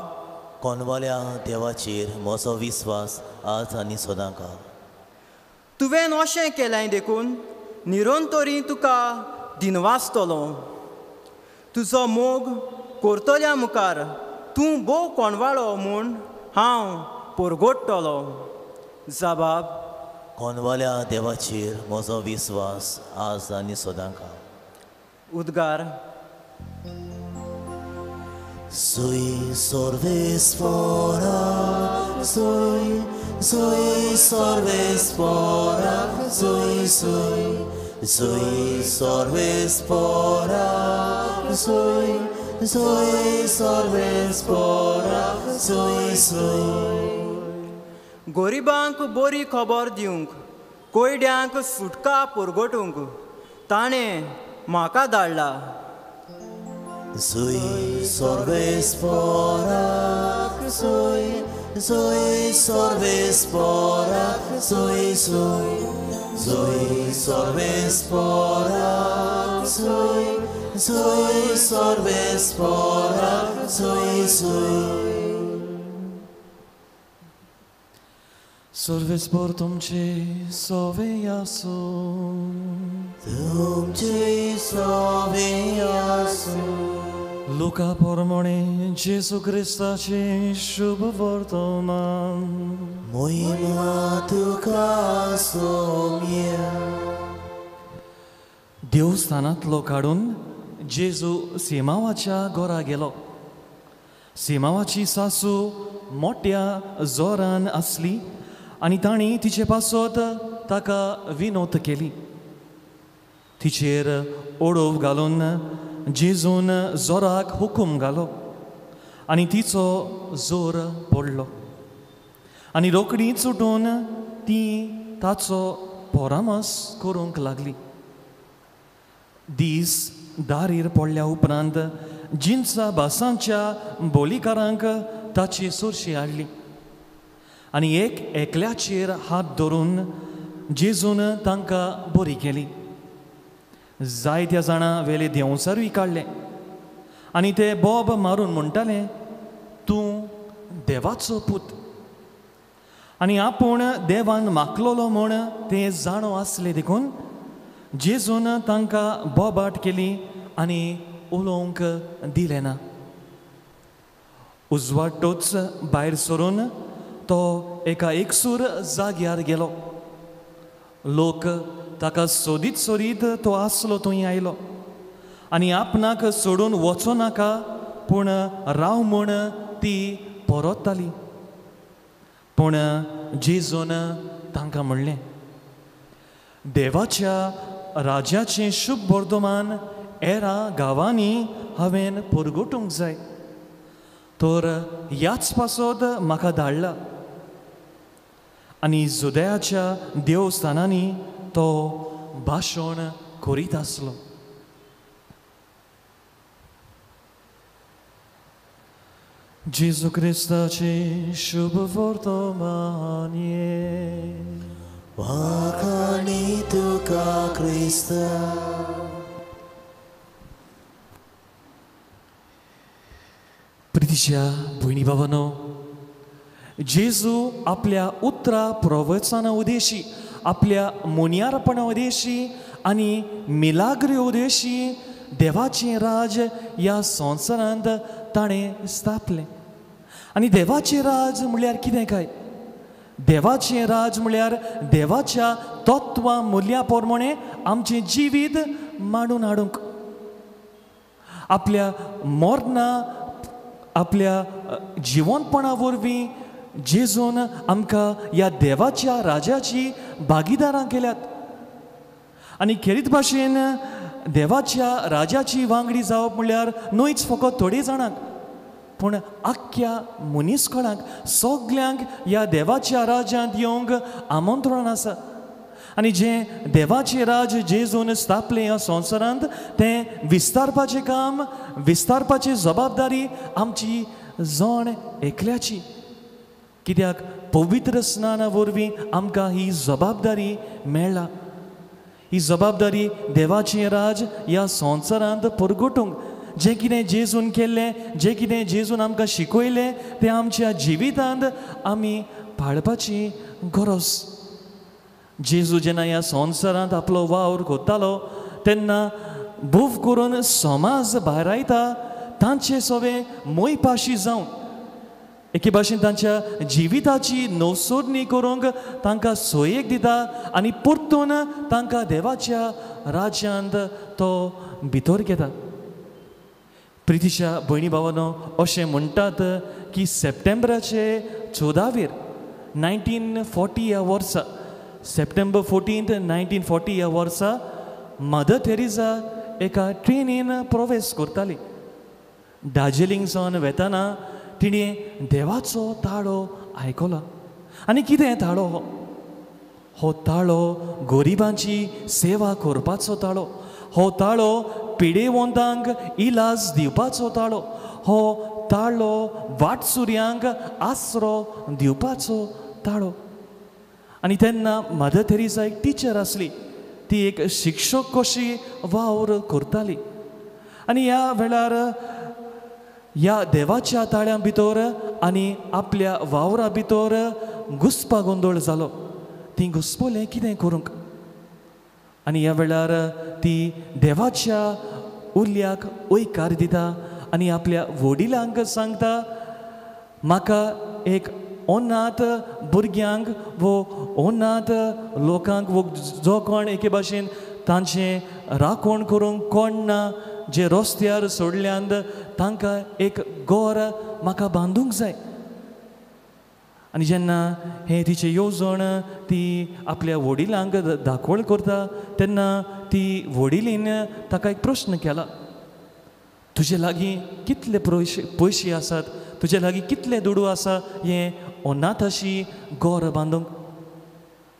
कोणवाल्या देवाचेर म्हजो विस्वास आज आनी सदांकाल. तुवें अशें केलें देखून निरंतरी तुका दिनवासतलो. तुजो मोग करतल्या मुखार तूं भोव कोणवाळो म्हूण हांव परगट्टलो. जबाब, कोणवाल्या देवाचेर म्हजो विस्वास आज आनी सदांकाल. उद्गार. Sui sorvespora, sui, sui sorvespora, sui, sui, sui sorvespora, sui, सोय सर्वेस्पोराक सोय सोय. गोरिबांक बरी खबर दिवंक, कोयड्यांक सुटका पुरगोटूंक ताणें म्हाका धाडला. सोय सर्वेस्पोराक सोय सोय सर्वेस्पोराक सोय सोय सोय सर्वेस्पोराक सोय सोय सर्वेस्पोराक सोय सोय. सर्वेस्पोर तुमचे सोवे आसूं. तुमचे सोवे आसूं. लुका प्रमाणे जेजू क्रिस्ताचे शुभ वर्तमान. मोहिमा तुका सोम्या. देवस्थानांतलो काडून जेजू सिमांवाच्या घरा गेलो. सिमांवाची सासू मोठ्या जोरान आसली आनी तांणी तिचे पासत ताका विनोद केली. तिचेर ओडोव घालून जेजून जोराक हुकूम घालो आनी तिचो जोर पडलो आनी रोखडी चुटून ती ताचो परामर्स करूंक लागली. दीस दारीर पडल्या उपरांत जिन्सा भासांच्या बोलीकारांक ताची सुरशी हाडली आनी एक एकल्याचेर हात धरून जेजून तांकां बरी केली. जायत्या जाणां वेले देंवचारूय काडले आनी ते बोब मारून म्हणटाले, तूं देवाचो पूत. आनी आपूण देवान मागलोलो म्हूण ते जाणो आसले देखून जेजून तांकां बोबाट केली आनी उलोवंक दिलें ना. उजवाडटोच भायर सरून तो एका एकसूर जाग्यार गेलो. लोक ताका सोदीत सोदीत तो आसलो थंय आयलो आनी आपणाक सोडून वचो नाका पूण राव म्हूण ती परतताली. पूण जेजून तांकां म्हणलें, देवाच्या राज्याचें शुभ वर्तमान एरा गांवांनी हांवें परगटूंक जाय, तर ह्याच पासत म्हाका धाडला. आनी जुदयाच्या देवस्थानांनी तो भाशण करीत आसलो. जेजू क्रिस्ताचें शुभ वर्तमान. वाखाणी तुका क्रिस्ता. प्रितीच्या भयणी भावानो, जेजू आपल्या उतरा प्रवचना उदेशी, आपल्या मोन्यारपणा उदेशी आनी मिलाग्री उदेशी देवाचें राज ह्या संवसारांत ताणें स्थापलें. आनी देवाचें राज म्हणल्यार कितें काय? देवाचें राज म्हणल्यार देवाच्या तत्वां मुल्यां प्रमाणें आमचें जिवीत मांडून हाडूंक, आपल्या मरणा आपल्या जिवनपणा वरवीं जेजून आमकां ह्या देवाच्या राजाची भागीदारां केल्यात. आनी खेरीत भाशेन देवाच्या राजाची वांगडी जावप म्हणल्यार न्हयच फकत थोडे जाणांक, पूण आख्ख्या मनीसकणाक सगल्यांक ह्या देवाच्या राज्यांत येवंक आमंत्रण आसा. आनी जें देवाचें राज जेजून स्थापलें ह्या संवसारांत तें विस्तारपाचें काम, विस्तारपाची जबाबदारी आमची जण एकल्याची. कित्याक पवित्र स्नाना वरवीं आमकां ही जबाबदारी मेळ्ळा. ही जबाबदारी देवाचें राज ह्या संवसारांत परगटूंक, जें कितें जेजून केल्लें, जें कितें जेजून आमकां शिकयलें तें आमच्या जिवितांत आमी पाळपाची गरज. जेजू जेन्ना ह्या संवसारांत आपलो वावर करतालो तेन्ना भोव करून समाज भायर आयता तांचे सवे मोयपाशी जावन एके भाशेन तांच्या जिविताची नवसोरणी करूंक तांकां सोयेक दिता आनी परतून तांकां देवाच्या राज्यांत तो भितर घेता. प्रितीच्या भयणी भावानो, अशें म्हणटात की सप्टेंबराचे 14 1940 ह्या वर्सा, सप्टेंबर 14 1940 ह्या वर्सा मदर तेरेसा एका ट्रेनीन प्रवेश करताली. दार्जिलिंग सावन वेताना तिणें देवाचो ताळो आयकलो. आनी कितें ताळो हो? हो ताळो गरिबांची सेवा करपाचो ताळो, हो ताळो पिडेवंतांक इलाज दिवपाचो ताळो, हो ताळो वाटसुऱ्यांक आसरो दिवपाचो ताळो. आनी तेन्ना मदर तेरेसा एक टिचर आसली, ती एक शिक्षक कशी वावर करताली. आनी ह्या वेळार ह्या देवाच्या ताळ्यां भितर आनी आपल्या वावरा भितर घुस्पा गोंदळ जालो. ती घुस्पलें कितें करूंक. आनी ह्या वेळार ती देवाच्या उल्याक हयकार दिता आनी आपल्या वडिलांक सांगता, म्हाका एक अनाथ भुरग्यांक वो अनाथ लोकांक वो जो कोण एके भाशेन तांचें राखण करूंक कोण ना, जे रस्त्यार सोडल्यान तांकां एक गोर म्हाका बांदूंक जाय. आनी जेन्ना हें तिचें येवजण ती आपल्या वडिलांक दाखोवण करता तेन्ना ती वडिलीन ताका एक प्रश्न केला, तुजे लागीं कितले पयशे आसात, तुजे लागीं कितले दुडू आसा हें अनाथाशी गोर बांदूंक?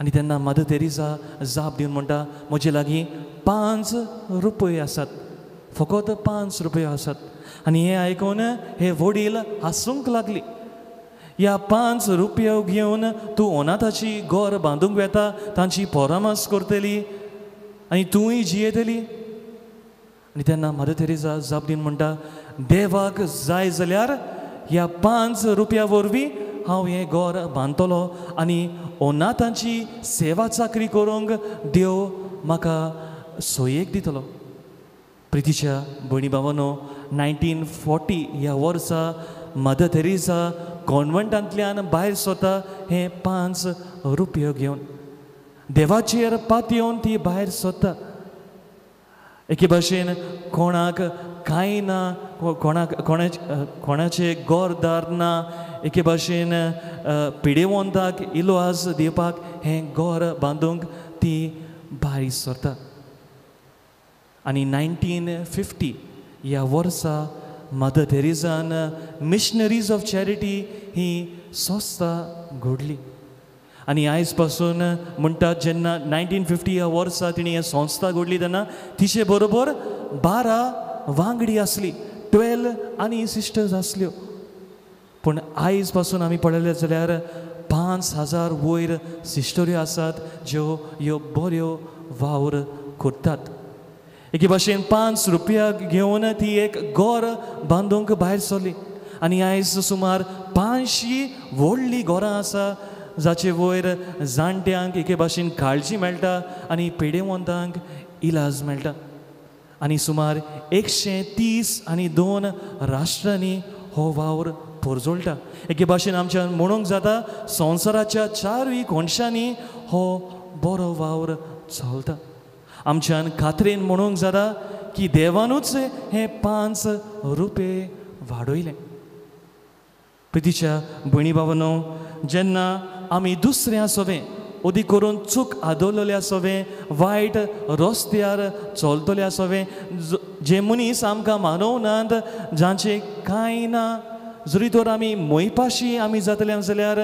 आनी तेन्ना मदर तेरेसा जाप दिवन म्हणटा, म्हजे लागीं 5 रुपये आसात, फकत 5 रुपये आसात. आनी हें आयकून हे वडील हांसूंक लागली. ह्या 5 रुपया घेवन तूं अनाथाची गोर बांदूंक वेता, तांची परामर्स करतली आनी तूंय जियेतली. आनी तेन्ना मदर तेरेसा जाप दिवन म्हणटा, देवाक जाय जाल्यार ह्या 5 रुपया वरवीं हांव हें गोर बांदतलो आनी अनाथांची सेवा चाकरी करूंक देव म्हाका सोयेक दितलो. प्रितीच्या भयणी भावानो, 1940 ह्या वर्सा मदर तेरेसा कॉन्वंटांतल्यान भायर सरता हें 5 रुपयो घेवन. देवाचेर पातयेवन ती भायर सरता. एके भाशेन कोणाक कांय ना, कोणाक कोणाचे गोरदार ना, एके भाशेन पिडेवंताक इलाज दिवपाक हें गोर बांदूंक ती भायर सरता. आनी 1950 ह्या वर्सा मदर तेरेसान मिशनरीज ऑफ चॅरिटी ही संस्था घडली. आनी आयज पासून म्हणटात जेन्ना 1950 ह्या वर्सा तिणें ही संस्था घडली तेन्ना तिचे बरोबर 12 वांगडी आसली, 12 आनी सिस्टर्स आसल्यो. पूण आयज पासून आमी पळयलें जाल्यार 5000 वयर सिस्टऱ्यो आसात ज्यो ह्यो बऱ्यो वावर करतात. एके भाशेन 5 रुपया घेवन ती एक गोर बांदूंक भायर सरली आनी आयज सुमार 500 व्हडलीं घरां आसा जाचे वयर जाणट्यांक एके भाशेन काळजी मेळटा आनी पिडेवंतांक इलाज मेळटा. आनी सुमार 130 आनी 2 राष्ट्रांनी हो वावर पोरजोळटा. एके भाशेन आमच्यान म्हणूंक जाता संवसाराच्या 4 कोनशांनी हो बरो वावर चलता. आमच्यान खात्रेन म्हणूंक जाता की देवानूच हे 5 रुपये वाडयले. प्रितीच्या भयणी भावानो, जेन्ना आमी दुसऱ्या सोवें अदीक करून चूक आदवलेल्या सोवें, वायट रस्त्यार चलतल्या सोवें, जे मनीस आमकां मानवनात, जांचे कांय ना, जरी तर आमी मोयपाशी आमी जातले जाल्यार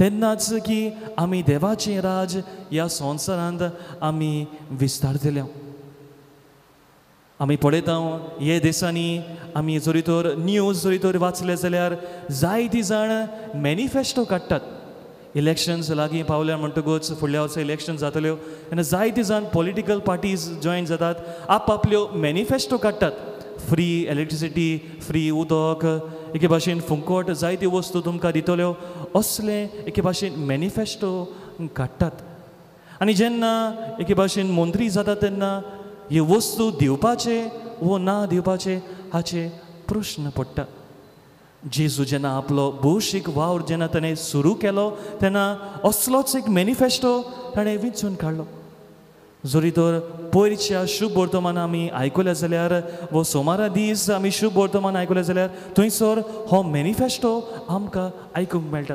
तेन्नाच की आमी देवाचें राज ह्या संवसारांत आमी विस्तारतले. आमी पळयता हे दिसांनी आमी जरी तर न्यूज जरी तर वाचले जाल्यार जायती जाण मॅनिफेस्टो काडटात. इलेक्शन्स लागीं पावल्या म्हणटकूच फुडल्या वर्सा इलेक्शन जातल्यो तेन्ना जायती जाण पॉलिटिकल पार्टीज जॉयन जातात, आपआपल्यो मॅनिफेस्टो काडटात. फ्री इलेक्ट्रिसिटी, फ्री उदक, एके भाशेन फुंकट जायत्यो वस्तू तुमकां दितल्यो, असले एके भाशेन मॅनिफेस्टो काडटात. आनी जेन्ना एके भाशेन मंत्री जाता तेन्ना ह्यो वस्तू दिवपाचे वो ना दिवपाचे हाचे प्रश्न पडटा. जेजू जेन्ना आपलो भौशीक वावर जेन्ना ताणें सुरू केलो तेन्ना असलोच एक मॅनिफेस्टो ताणें विंचून काडलो. जरी तर पयरच्या शुभ वर्तमान आमी आयकलें जाल्यार वो सोमारा दीस आमी शुभ वर्तमान आयकलें जाल्यार थंयसर हो मॅनिफेस्टो आमकां आयकूंक मेळटा.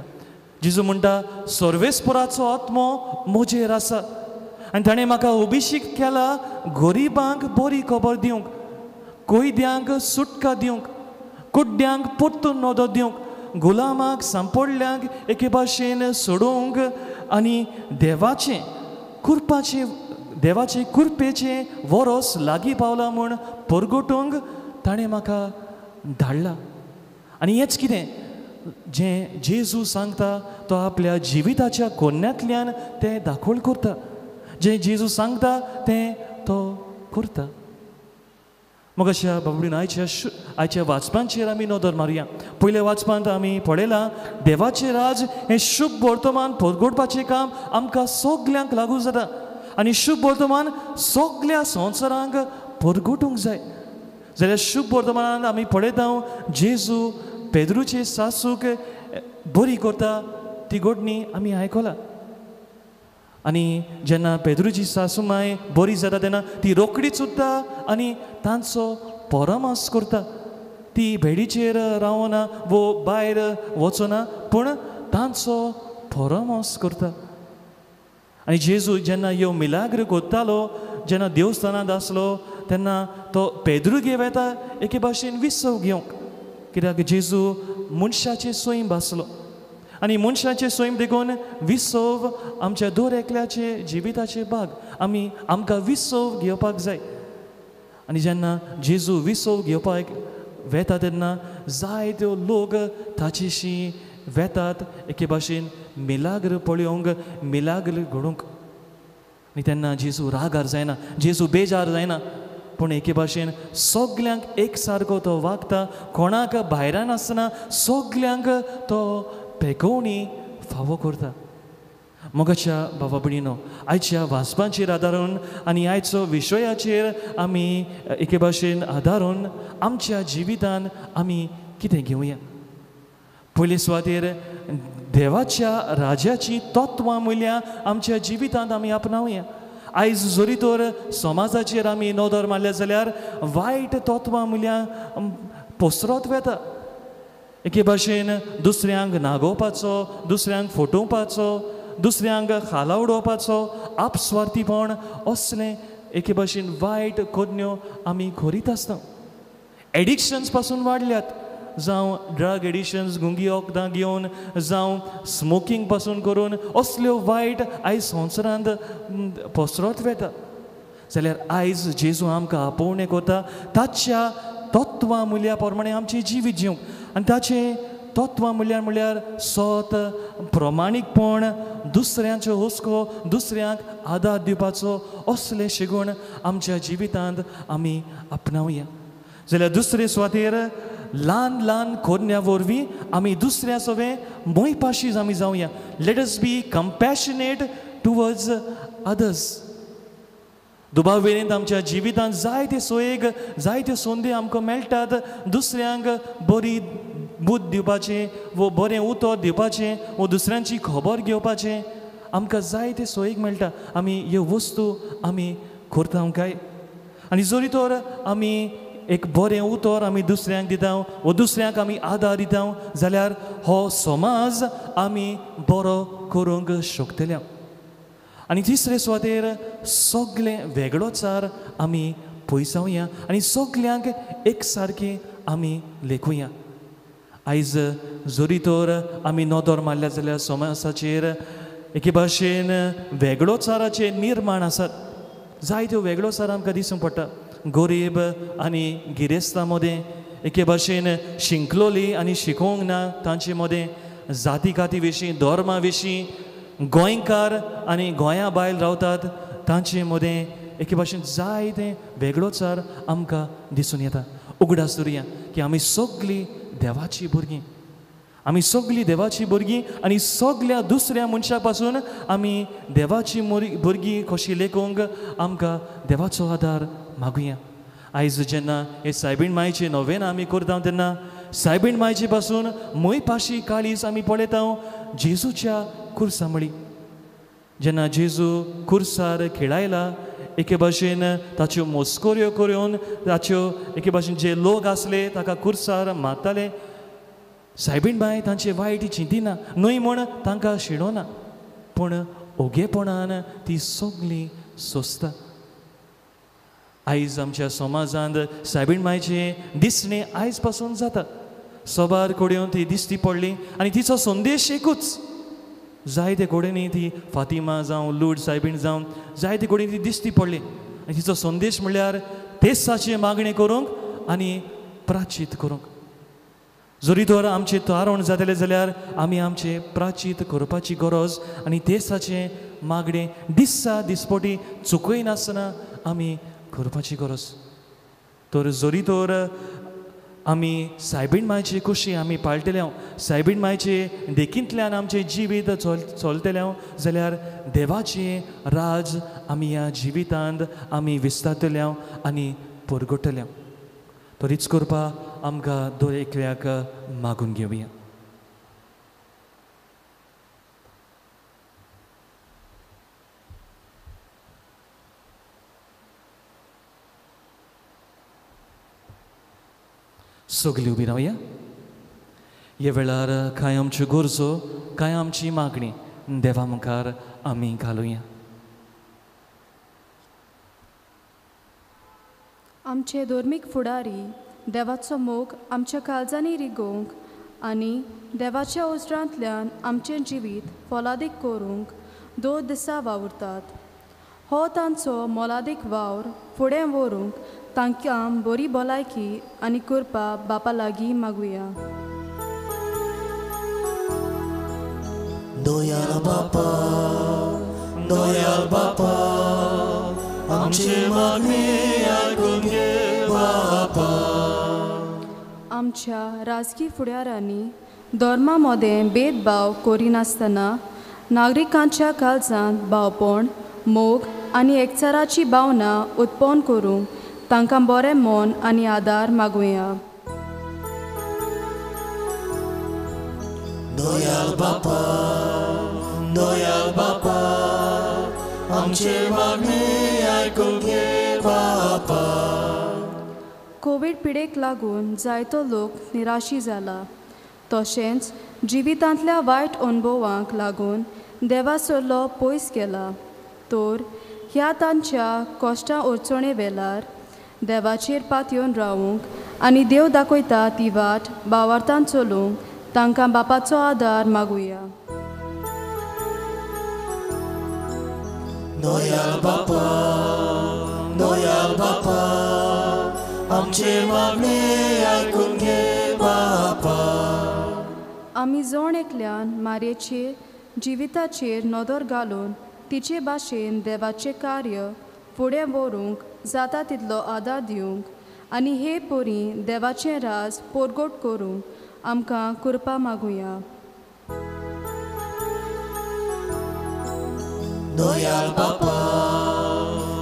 जेजू म्हणटा, सर्वेस्पराचो आत्मो म्हजेर आसा आनी ताणें म्हाका अभिषेक केला गरिबांक बरी खबर दिवंक, कैद्यांक सुटका दिवंक, कुड्ड्यांक परतून नदर दिवंक, गुलामाक सांपडल्यांक एके भाशेन सोडोवंक आनी देवाचें कुरपाचें देवाचे कुरपेचें वरोस लागीं पावलां म्हूण परगटूंक ताणें म्हाका धाडला. आनी हेंच कितें जें जेजू सांगता तो आपल्या जिविताच्या कोन्यांतल्यान तें दाखोवल करता, जें जेजू सांगता तें तो करता. मग अशा बाबडीन आयच्या वाचपांचेर आमी नदर मारुया. पयल्या वाचपांत आमी पळयलां देवाचें राज हें शुभ वर्तमान परगटपाचें काम आमकां सगल्यांक लागू जाता आनी शुभ वर्तमान सगल्या संवसारांक परगटूंक जाय. जाल्यार शुभ वर्तमानान आमी पळयता जेजू पेद्रूचे सासूक बरी करता ती घडणी आमी आयकला. आनी जेन्ना पेद्रूची सासू माय बरी जाता तेन्ना ती रोकडीच उरता आनी तांचो परामर्श करता. ती भेडीचेर रावना वो भायर वचना पूण तांचो परामर्श करता. आनी जेजू जेन्ना ह्यो मिलाग्र करतालो, जेन्ना देवस्थानांत आसलो तेन्ना तो पेद्रुगे वेता एके भाशेन विसव घेवंक, कित्याक जेजू मनशाचें सैम आसलो आनी मनशाचें सैम देखून विसव आमच्या दर एकल्याचे जिविताचे भाग, आमी आमकां विसव घेवपाक जाय. आनी जेन्ना जेजू विसव घेवपाक वेता तेन्ना जायत्यो लोक ताचेशी वेतात एके भाशेन मिलाग्र पळोवंक, मिलाग्र घडोवंक. आनी तेन्ना जेजू रागार जायना, जेजू बेजार जायना, पूण एके भाशेन सगल्यांक एक सारको तो वागता, कोणाक भायरान आसना सगल्यांक तो पेकोवणी फावो करता. मोगाच्या बाबा भयणीनो, आयच्या वाचपांचेर आदारून आनी आयचो विशयाचेर आमी एके भाशेन आदारून आमच्या जिवितान आमी कितें घेवया. पयले सुवातेर देवाच्या राज्याची तत्वां मुल्यां आमच्या जिवितांत आमी आपणावया. आयज जरी तर समाजाचेर आमी नदर मारल्या जाल्यार वायट तत्वां मुल्यां पसरत वेता. एके भाशेन दुसऱ्यांक नागोवपाचो, दुसऱ्यांक फटोवपाचो, दुसऱ्यांक खाला उडोवपाचो, आपस्वार्थीपण असलें एके भाशेन वायट करण्यो आमी करीत आसता. एडिक्शन्स पासून वाडल्यात, जावं ड्रग एडिक्शन्स, गुंगी वखदां घेवन, जावं स्मोकींग पासून करून असल्यो वायट आयज संवसारांत पसरत वेता. जाल्यार आयज जेजू आमकां आपोवणें करता ताच्या तत्वां मुल्या प्रमाणे आमचें जिवीत जिवंक. आनी ताचें तत्वां म्हणल्यार म्हणल्यार सत, प्रमाणीकपण, दुसऱ्यांचो हुस्को, दुसऱ्यांक आदार दिवपाचो असले शिगूण आमच्या जिवितांत आमी आपणावया. जाल्यार दुसरे सुवातेर ल्हान ल्हान कोरण्या वरवीं आमी दुसऱ्या सवें मोयपाशी आमी जावया. Let us be compassionate towards others. दुबावेरेंत आमच्या जिवितांत जायते सोयेक, जायत्यो संदी आमकां मेळटात दुसऱ्यांक बरी बुद्द दिवपाचें वो बरें उतर दिवपाचें वो दुसऱ्यांची खबर घेवपाचें, आमकां जायते सोयीक मेळटा. आमी ह्यो वस्तू आमी करता काय? आनी जरी तर आमी एक बरें उतर आमी दुसऱ्यांक दिता वो दुसऱ्यांक आमी आदार दिता जाल्यार हो समाज आमी बरो करूंक शकतले. आनी तिसरे सुवातेर सगळें वेगळोचार आमी पयसावया आनी सगल्यांक एक सारकें आमी लेखुया. आयज जरी तर आमी नदर मारल्या जाल्यार समाजाचेर एके भाशेन वेगळोचाराचे निर्माण आसात. जायत्यो वेगळोचार आमकां दिसूंक पडटा. गरीब आनी गिरेस्तां मदें एके भाशेन शिंकलोली आनी शिकोवंक ना तांचे मदें, जाती काती विशीं, धर्मा विशीं, गोंयकार आनी गोंया भायर रावतात तांचे मदें एके भाशेन जायते वेगळोचार आमकां दिसून येता. उगडास दवरुया की आमी सगळीं देवाचीं भुरगीं, आमी सगळीं देवाचीं भुरगीं आनी सगल्या दुसऱ्या मनशा पासून आमी देवाची भुरगीं कशी लेखूंक आमकां देवाचो आदार मागुया. आयज जेन्ना हे सायबीण मायचे नोवेन आमी करता तेन्ना सायबीण मायचे पासून मोयपाशी काळीज आमी पळयता जेजूच्या कुर्सा मळी. जेन्ना जेजू कुर्सार खेळायला एके भाशेन ताच्यो मस्कऱ्यो करून ताच्यो एके भाशेन जे लोक आसले ताका कुर्सार मारताले, सायबीण बाय तांचे वायट चिंतिना न्हय म्हूण तांकां शिणोना, पूण ओगेपणान ती सगळीं सोंसता. आयज आमच्या समाजांत सायबीण मायचें दिसणें आयज पासून जाता. सबार कडेन ती दिश्टी पडली आनी तिचो संदेश एकूच. जायते कडेन ती फातिमा जावं लूड सायबीण जावं जायते कडेन ती दिश्टी पडली आनी तिचो संदेश म्हणल्यार तेसाचें मागणें करूंक आनी प्राचीत करूंक. जरी तर आमचें तारण जातलें जाल्यार आमी आमचें प्राचीत करपाची गरज आनी तेसाचें मागणें दिसा दिसपटी चुकयनासतना आमी करपाची गरज. तर जरी तर आमी सायबीण मायचे कशी आमी पाळटले, सायबीण मायचे देखींतल्यान आमचें जिवीत चलतलें जाल्यार देवाचें राज आमी ह्या जिवितांत आमी विस्तारतले आनी परगटले. तरीच करपा आमकां दर एकल्याक मागून घेवया. सगळीं उबी रावया. ह्या वेळार कांय आमच्यो गरजो, कांय आमची मागणी देवा मुखार आमी घालुया. आमचे धर्मीक फुडारी देवाचो मोग आमच्या काळजांनी रिगोवंक आनी देवाच्या उजरांतल्यान आमचें जिवीत फलादीक करूंक दोन दिसा वावुरतात. हो तांचो मोलादीक वावर फुडें व्हरूंक तांकां बरी भलायकी आनी कृपा बापा लागीं मागुया. दयाळ बापा, दयाळ बापा, आमचे मागणे आयकून घे बापा. आमच्या राजकी फुडाऱ्यांनी धर्मा मदें भेदभाव करिनासतना नागरिकांच्या काळजांत भावपण, मोग आनी एकचाराची भावना उत्पन्न करूंक तांकां बरें मन आनी आदार मागुया. दयाळ बापा, दयाळ बापा, आमचे मागणे आयकून घे बापा. कोवीड पिडेक लागून जायतो लोक निराशी जाला, तशेंच जिवितांतल्या वायट अणभवांक लागून देवा सरलो पयस गेला. तर ह्या तांच्या कश्टां अडचणे वेळार देवाचेर पातयेवन रावूंक आनी देव दाखयता ती वाट बावार्थान चलूंक तांकां बापाचो आदार मागुया. दयाळ बापा, दयाळ बापा, आमचे मागणे आयकून घे बापा. आमी जण एकल्यान मारयेचेर जिविताचेर नदर घालून तिचे भाशेन देवाचें कार्य फुडें व्हरूंक जाता तितलो आदार दिवंक आनी हे परी देवाचें राज परगट करूंक आमकां कृपा मागुया. दयाळ बापा,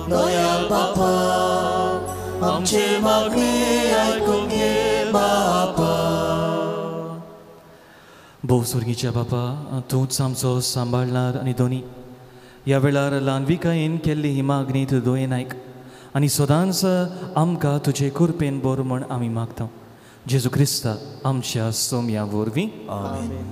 दयाळ बापा, आमचे मागणे आयकून घे बापा. भोव स्वर्गीच्या बापा, तूंच आमचो सांबाळणार आनी दोनी. ह्या वेळार ल्हानविकायेन केल्ली ही मागणी तूं दोयेन आयक आनी सदांच आमकां तुजे कृपेन बरो म्हण आमी मागता. जेजू क्रिस्ता आमच्या सोम्या वरवीं. आमेन.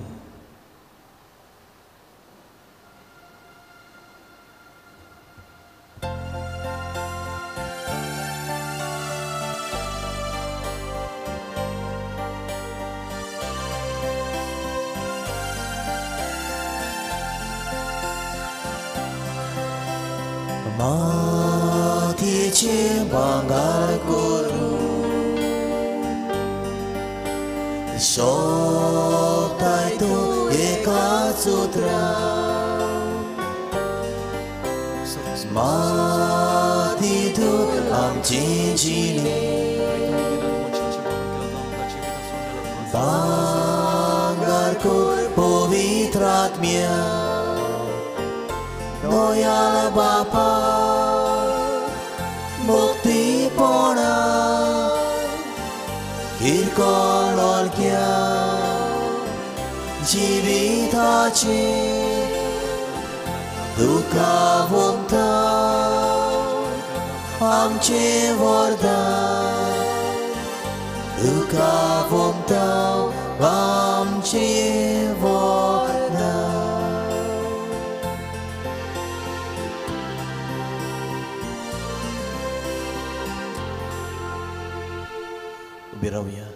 मातयेचें भांगर करूं सोबताय तूं एकाच उतरान, माती तूं आमची जिणी भांगर कर पवित्र आत्म्या. दयाळ बापा, मुक्तीपणा किरकोळ ओळख्या जिविताचें तुका वमता आमचें वरदान, तुका वमता आमचें वरदान. उबी रावया.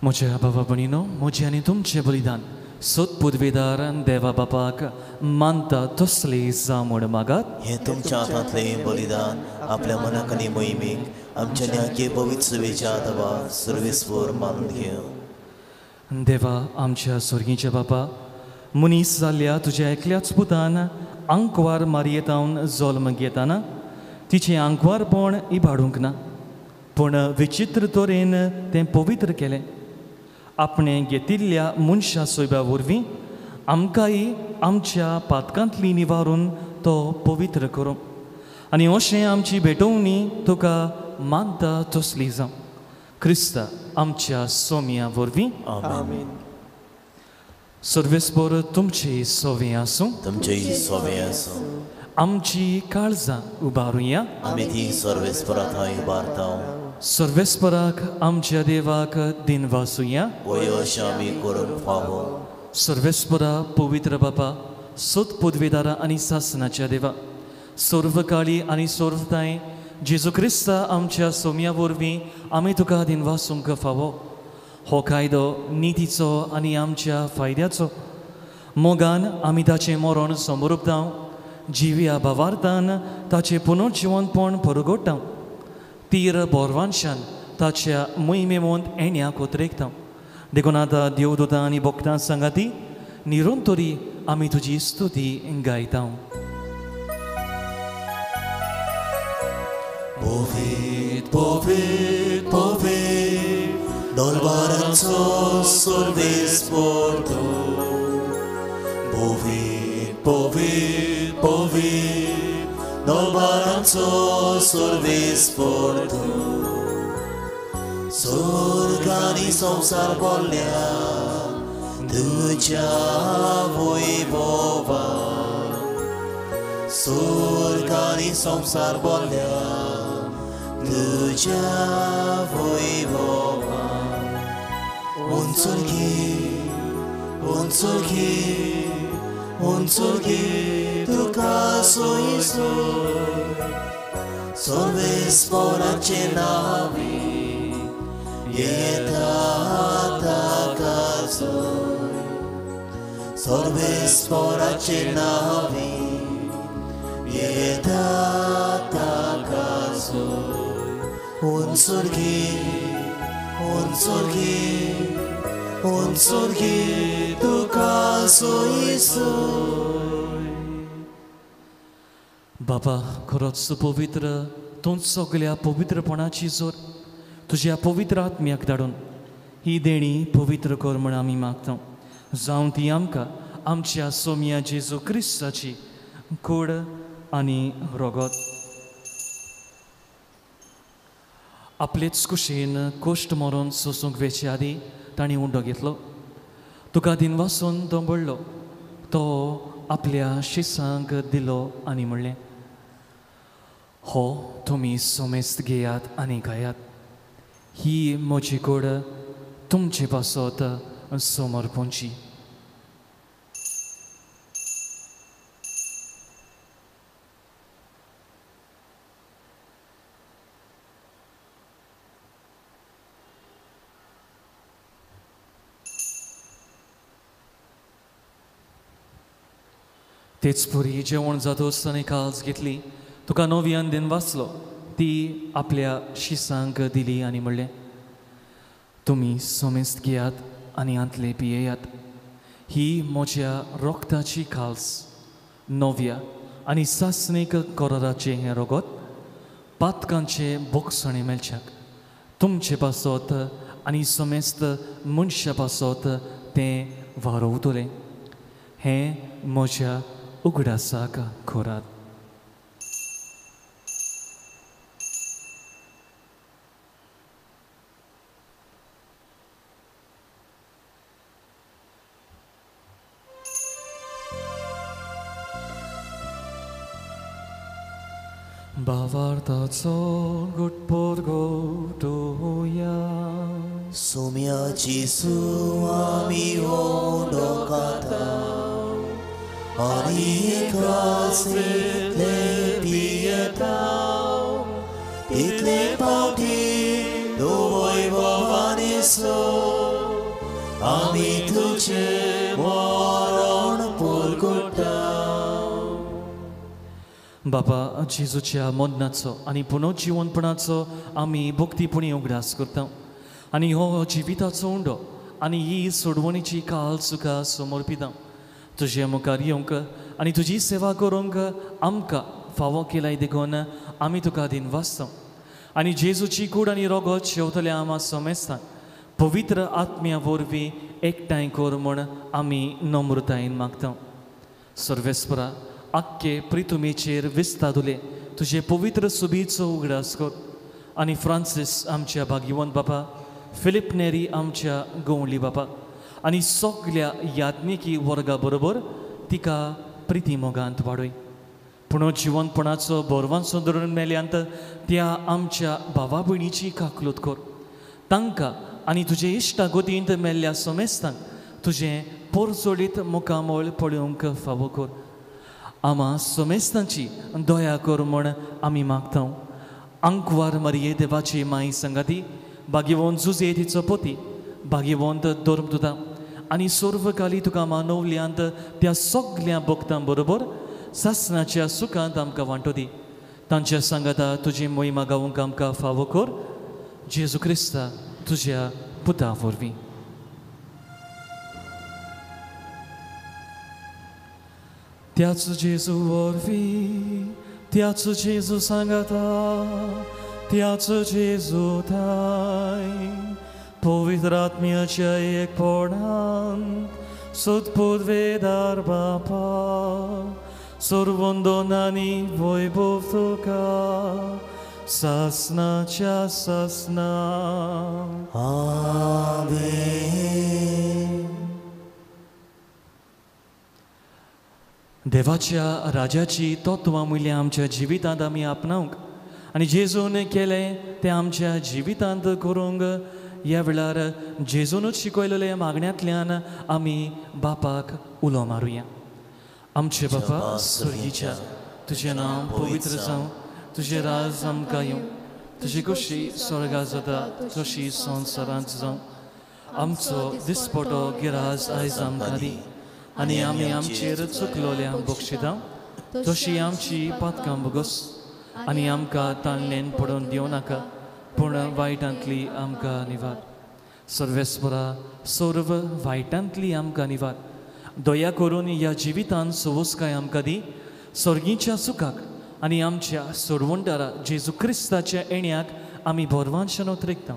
म्हज्या बाबा भयणीनो, म्हजें आनी तुमचें बलिदान सत पुदवेदार देवा बापाक मानता तसली जावं म्हूण मागात. हें तुमच्या हातांतलें बलिदान आपल्या मनाक आनी मोहिमेक आमच्या न्याके पवित्र सुवेच्या देवा सर्वेस्पर मानून घेवं. देवा आमच्या स्वर्गीच्या बापा, मनीस जाल्ल्या तुज्या एकल्याच पुतान आंकवार मारयेतावन जल्म घेताना तिचें आंकवारपण इबाडूंक ना, पूण विचित्र तरेन तें पवित्र केलें. आपणें घेतिल्ल्या मनशा सोयब्या वरवीं आमकांय आमच्या पातकांतली निवारून तो पवित्र करूं आनी अशें आमची भेटवणी तुका मानता तसली जावं. क्रिस्ता आमच्या सोम्या वरवीं. आमेन. सर्वेस्पर तुमची सोवे आसूं. तुमचेय सोवे आसूं. आमची काळजां उबारुया. आमी ती सर्वेस्परा थंय उबारता. सर्वेस्पराक आमच्या देवाक दिनवासुया. वय अशें आमी करूंक फावो. सर्वेस्परा पवित्र बापा, सत पदवेदारा आनी सासनाच्या देवा, सर्वकाळी आनी सर्वताय जेजू क्रिस्ता आमच्या सोम्या वरवीं आमी तुका दिनवासूंक फावो. हो कायदो नितीचो आनी आमच्या फायद्याचो. मोगान आमी ताचें मरण समरुपता, जिव्या भावार्थान ताचें पुनर्जिवनपण परगोडटा, तीर बोरवांशान ताच्या मोहिमेमोंत एण्या कोत्रेकता. देखून आतां देवदूतां आनी भक्तां सांगाती निरंतरी आमी तुजी स्तुती गायता. पवित्र पवित्र पवित्र दरबाराचो सर्वेस्पर तूं. पवित्र पवित्र पवित्र दरबाराचो सर्वेस्पर तूं. स्वर्ग आनी संवसार भरल्या तुज्या वैभवान. स्वर्ग आनी संवसार भरल्या तुज्या वैभवान. उंचुरगी उंचुरगी उंचुरगी तुका सोयसोय सर्वेस्पराचे नांवी येता ताका सोय. सर्वेस्पराचे नांवी येता ताका सोय. उंचुरगी उंचुरगी उंचुरगी तुका सोयसोय. बाबा खरोच तूं पवित्र, तूं सगल्या पवित्रपणाची जोर तुज्या पवित्र आत्म्याक धाडून ही देणी पवित्र कर म्हण आमी मागता. जावं ती आमकां आमच्या सोम्या जेजू क्रिस्ताची कूड आनी रगत. आपलेच कुशीन कोश्ट मरून सोसूंक वेचे आदीं तांणी उंडो घेतलो, तुका दिनवासून दंबडलो, तो आपल्या शिसांक दिलो आनी म्हणलें, हो तुमी समेस्त घेयात आनी खायात, ही म्हजी कूड तुमचे पासत समर्पणची. तेच पुरी जेवण जातोच ताणें काल्स घेतली, तुका नव्यान दिन वाचलो, ती आपल्या शिसांक दिली आनी म्हणलें, तुमी समेस्त घेयात आनी हांतले पियेयात, ही म्हज्या रोगताची खाल्स, नव्या आनी सासणीक कराराचें हें रगत पातकांचे बोगसणे मेळच्याक तुमचे पासत आनी समेस्त मनशा पासत तें वारोवतलें. हें म्हज्या उगडासाक करात. भावार्थाचो गुटपोर गोटोया. सोम्याची सुवामी ओंडो खाता आनी कासेंतले पियेता, तितले पावटी तूं वैभवान सो जेजूचें मरण परगटा. बाबा जेजूच्या मरणाचो आनी पुनर्जिवनपणाचो आमी भक्तीपणी उगडास करता आनी हो जिविताचो उंडो आनी ही सोडवणीची काल सुखा समर्पिता. तुजे मुखार येवंक आनी तुजी सेवा करूंक आमकां फावो केलाय देखून आमी तुका दिनवासता. आनी जेजूची कूड आनी रोगत शेवतल्या आमा समेस्तांक पवित्र आत्म्या वरवीं एकठांय कर म्हूण आमी नम्रतायेन मागता. सर्वेस्परा आख्खे प्रितुमेचेर विस्तादुले तुजे पवित्र सुबीचो उगडास कर आनी फ्रांसीस आमच्या भाग्यवंत बापा, फिलीप नेरी आमच्या गवळी बापा आनी सगल्या याज्ञिकी वर्गा बरोबर तिका प्रिती मोगांत वाडय. पूण जिवनपणाचो बरवांचो धरून मेल्यांत त्या आमच्या भावा भयणीची काकलूत कर. तांकां आनी तुजे इश्टागतींत मेल्ल्या समेस्तांक तुजें पोरजोळीत मुखामळ पळोवंक फावो कर. आमा समेस्तांची दया कर म्हूण आमी मागता. आंकवार मारिये देवाची माई संगाती, भाग्यवंत जुजे तिचो पती, भाग्यवंत धर्मदुता आनी सर्वकाली तुका मानवल्यांत त्या सगल्या भक्तां बरोबर सासनाच्या सुखांत आमकां वांटो दी. तांच्या सांगाता तुजी मोहिमा गावूंक आमकां फावो कर. जेजू क्रिस्ता तुज्या पुता वरवीं. त्याच जेजू वरवीं, त्याच जेजू सांगाता, त्याच जेजू थाय पवित्र आत्म्याच्या एकपणान सद्पुदवेदार बापा सर्वंदन आनी वैभव तुका सासनाच्या सासना. आमेन. देवाच्या राजाची तत्वां मुल्यां आमच्या जिवितांत आमी आपणावंक आनी जेजून केलें तें आमच्या जिवितांत करूंक ह्या वेळार जेजूनच शिकयलेल्या मागण्यांतल्यान आमी बापाक उलो मारुया. आमचे बापा स्वर्गीच्या, तुजें नांव पवित्र जावं, तुजें राज आमकां येवं, तुजी खोशी स्वर्गा जाता तशी संवसारांत जावं. आमचो दिसपटो गिराज आयज आमकां दी आनी आमी आमचेर चुकलोल्या बक्षिता तशी आमची पातकां भोगस आनी आमकां ताणलेन पडून दिवं नाका पूण वायटांतली आमकां निवार. सर्वेस्परा सर्व वायटांतली आमकां निवार. दया करून ह्या जिवितान सवसकाय आमकां दी सर्गीच्या सुखाक आनी आमच्या सोडवणदारा जेजू क्रिस्ताच्या येण्याक आमी भरवानशान उतरेकता.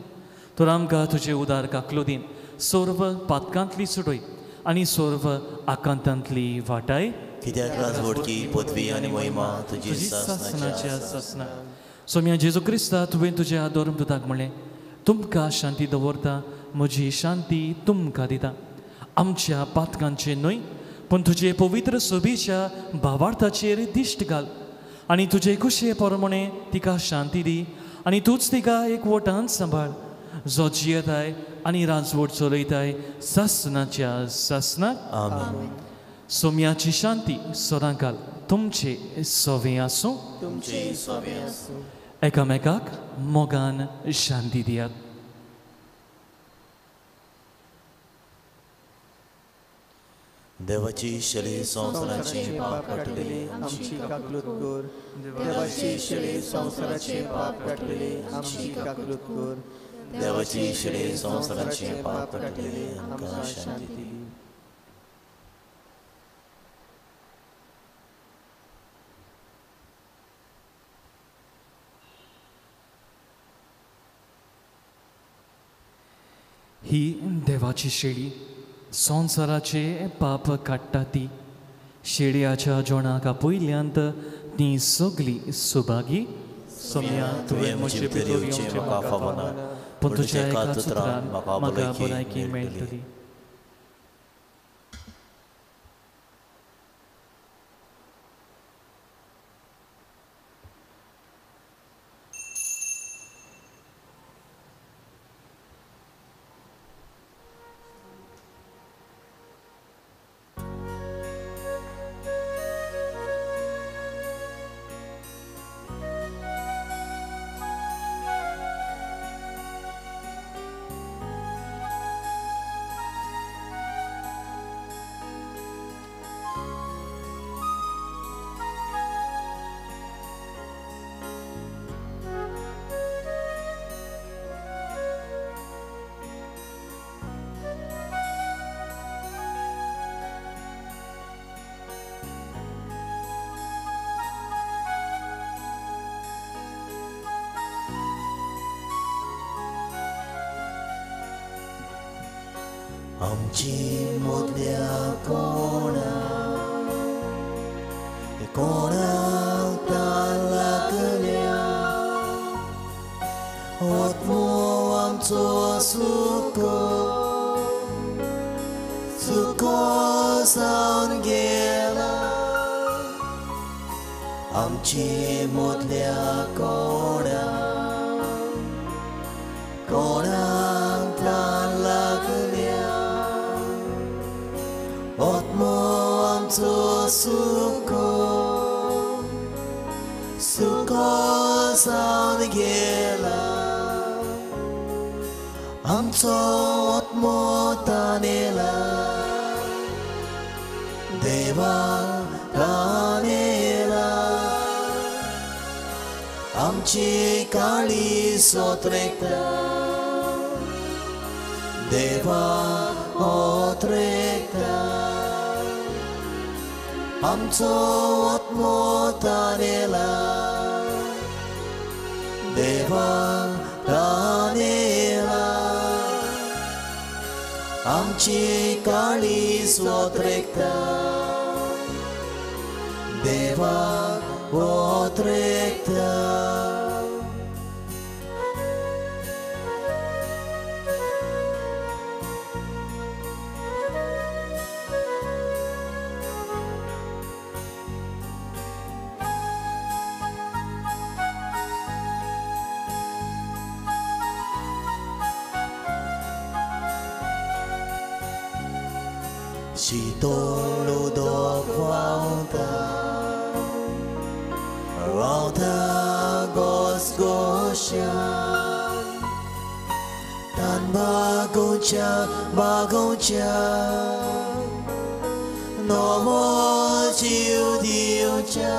तर आमकां तुजे उदार काकलो दीन सर्व पातकांतली सुटय आनी सर्व आकांतांतली वाटाय. कित्याक राजवटकी पदवी आनी महिमा तुजी सासनाच्या सासना. सोम्या जेजू क्रिस्ता तुवें तुज्या धर्मदुताक म्हणलें, तुमकां शांती दवरता, म्हजी शांती तुमकां दिता. आमच्या पातकांचेर न्हय पूण तुजे पवित्र सोबीच्या भावार्थाचेर दिश्ट घाल आनी तुजे खुशये प्रमाणे तिका शांती दी आनी तूंच तिका एक वटान सांबाळ, जो जियेताय आनी राजवट चलयताय सासनाच्या सासनाक. आमेन. सोम्याची शांती सदांकाल तुमचे सवे आसूं. तुमचे सवे आसूं. एकामेकाक मोगान शांती दियात. देवाची शली संवसाराचे पाप काडटली आमची काकलूत कर. देवाची शली संवसाराचे पाप काडटली आमची काकलूत कर. देवाची शली संवसाराचे पाप काडटली आमकां शांती दी. ही देवाची शेळी संवसाराचे पाप काडटा ती शेळयाच्या जेवणाक आपयल्यांत ती सगली सुभागी. सोम्या तुवें म्हजे भितर येवचें म्हाका फावना पूण तुज्या एका उतरान म्हाका भलायकी मेळटली. आमची मदल्या कोणा कोणाक तान लागल्या आत्मो आमचो सुको सुको जावन गेला आमची मदल्या कोणा कोणाक तान लागल्या आत्मो आमचो सुको सुको जावन गेला आमचो आत्मो तानेला देवा तानेला आमची काळी सोत्रेकता देवा ओत्रेकता आमचो आत्मो तानेला देवा तानेला आमची काळी सोत्रेकता देवा ओत्रेकता. शीतळ उदक व्हांवता व्हांवता घोसघोश्यान तान बागोवच्या बागोवच्या नवो जीव दिवच्या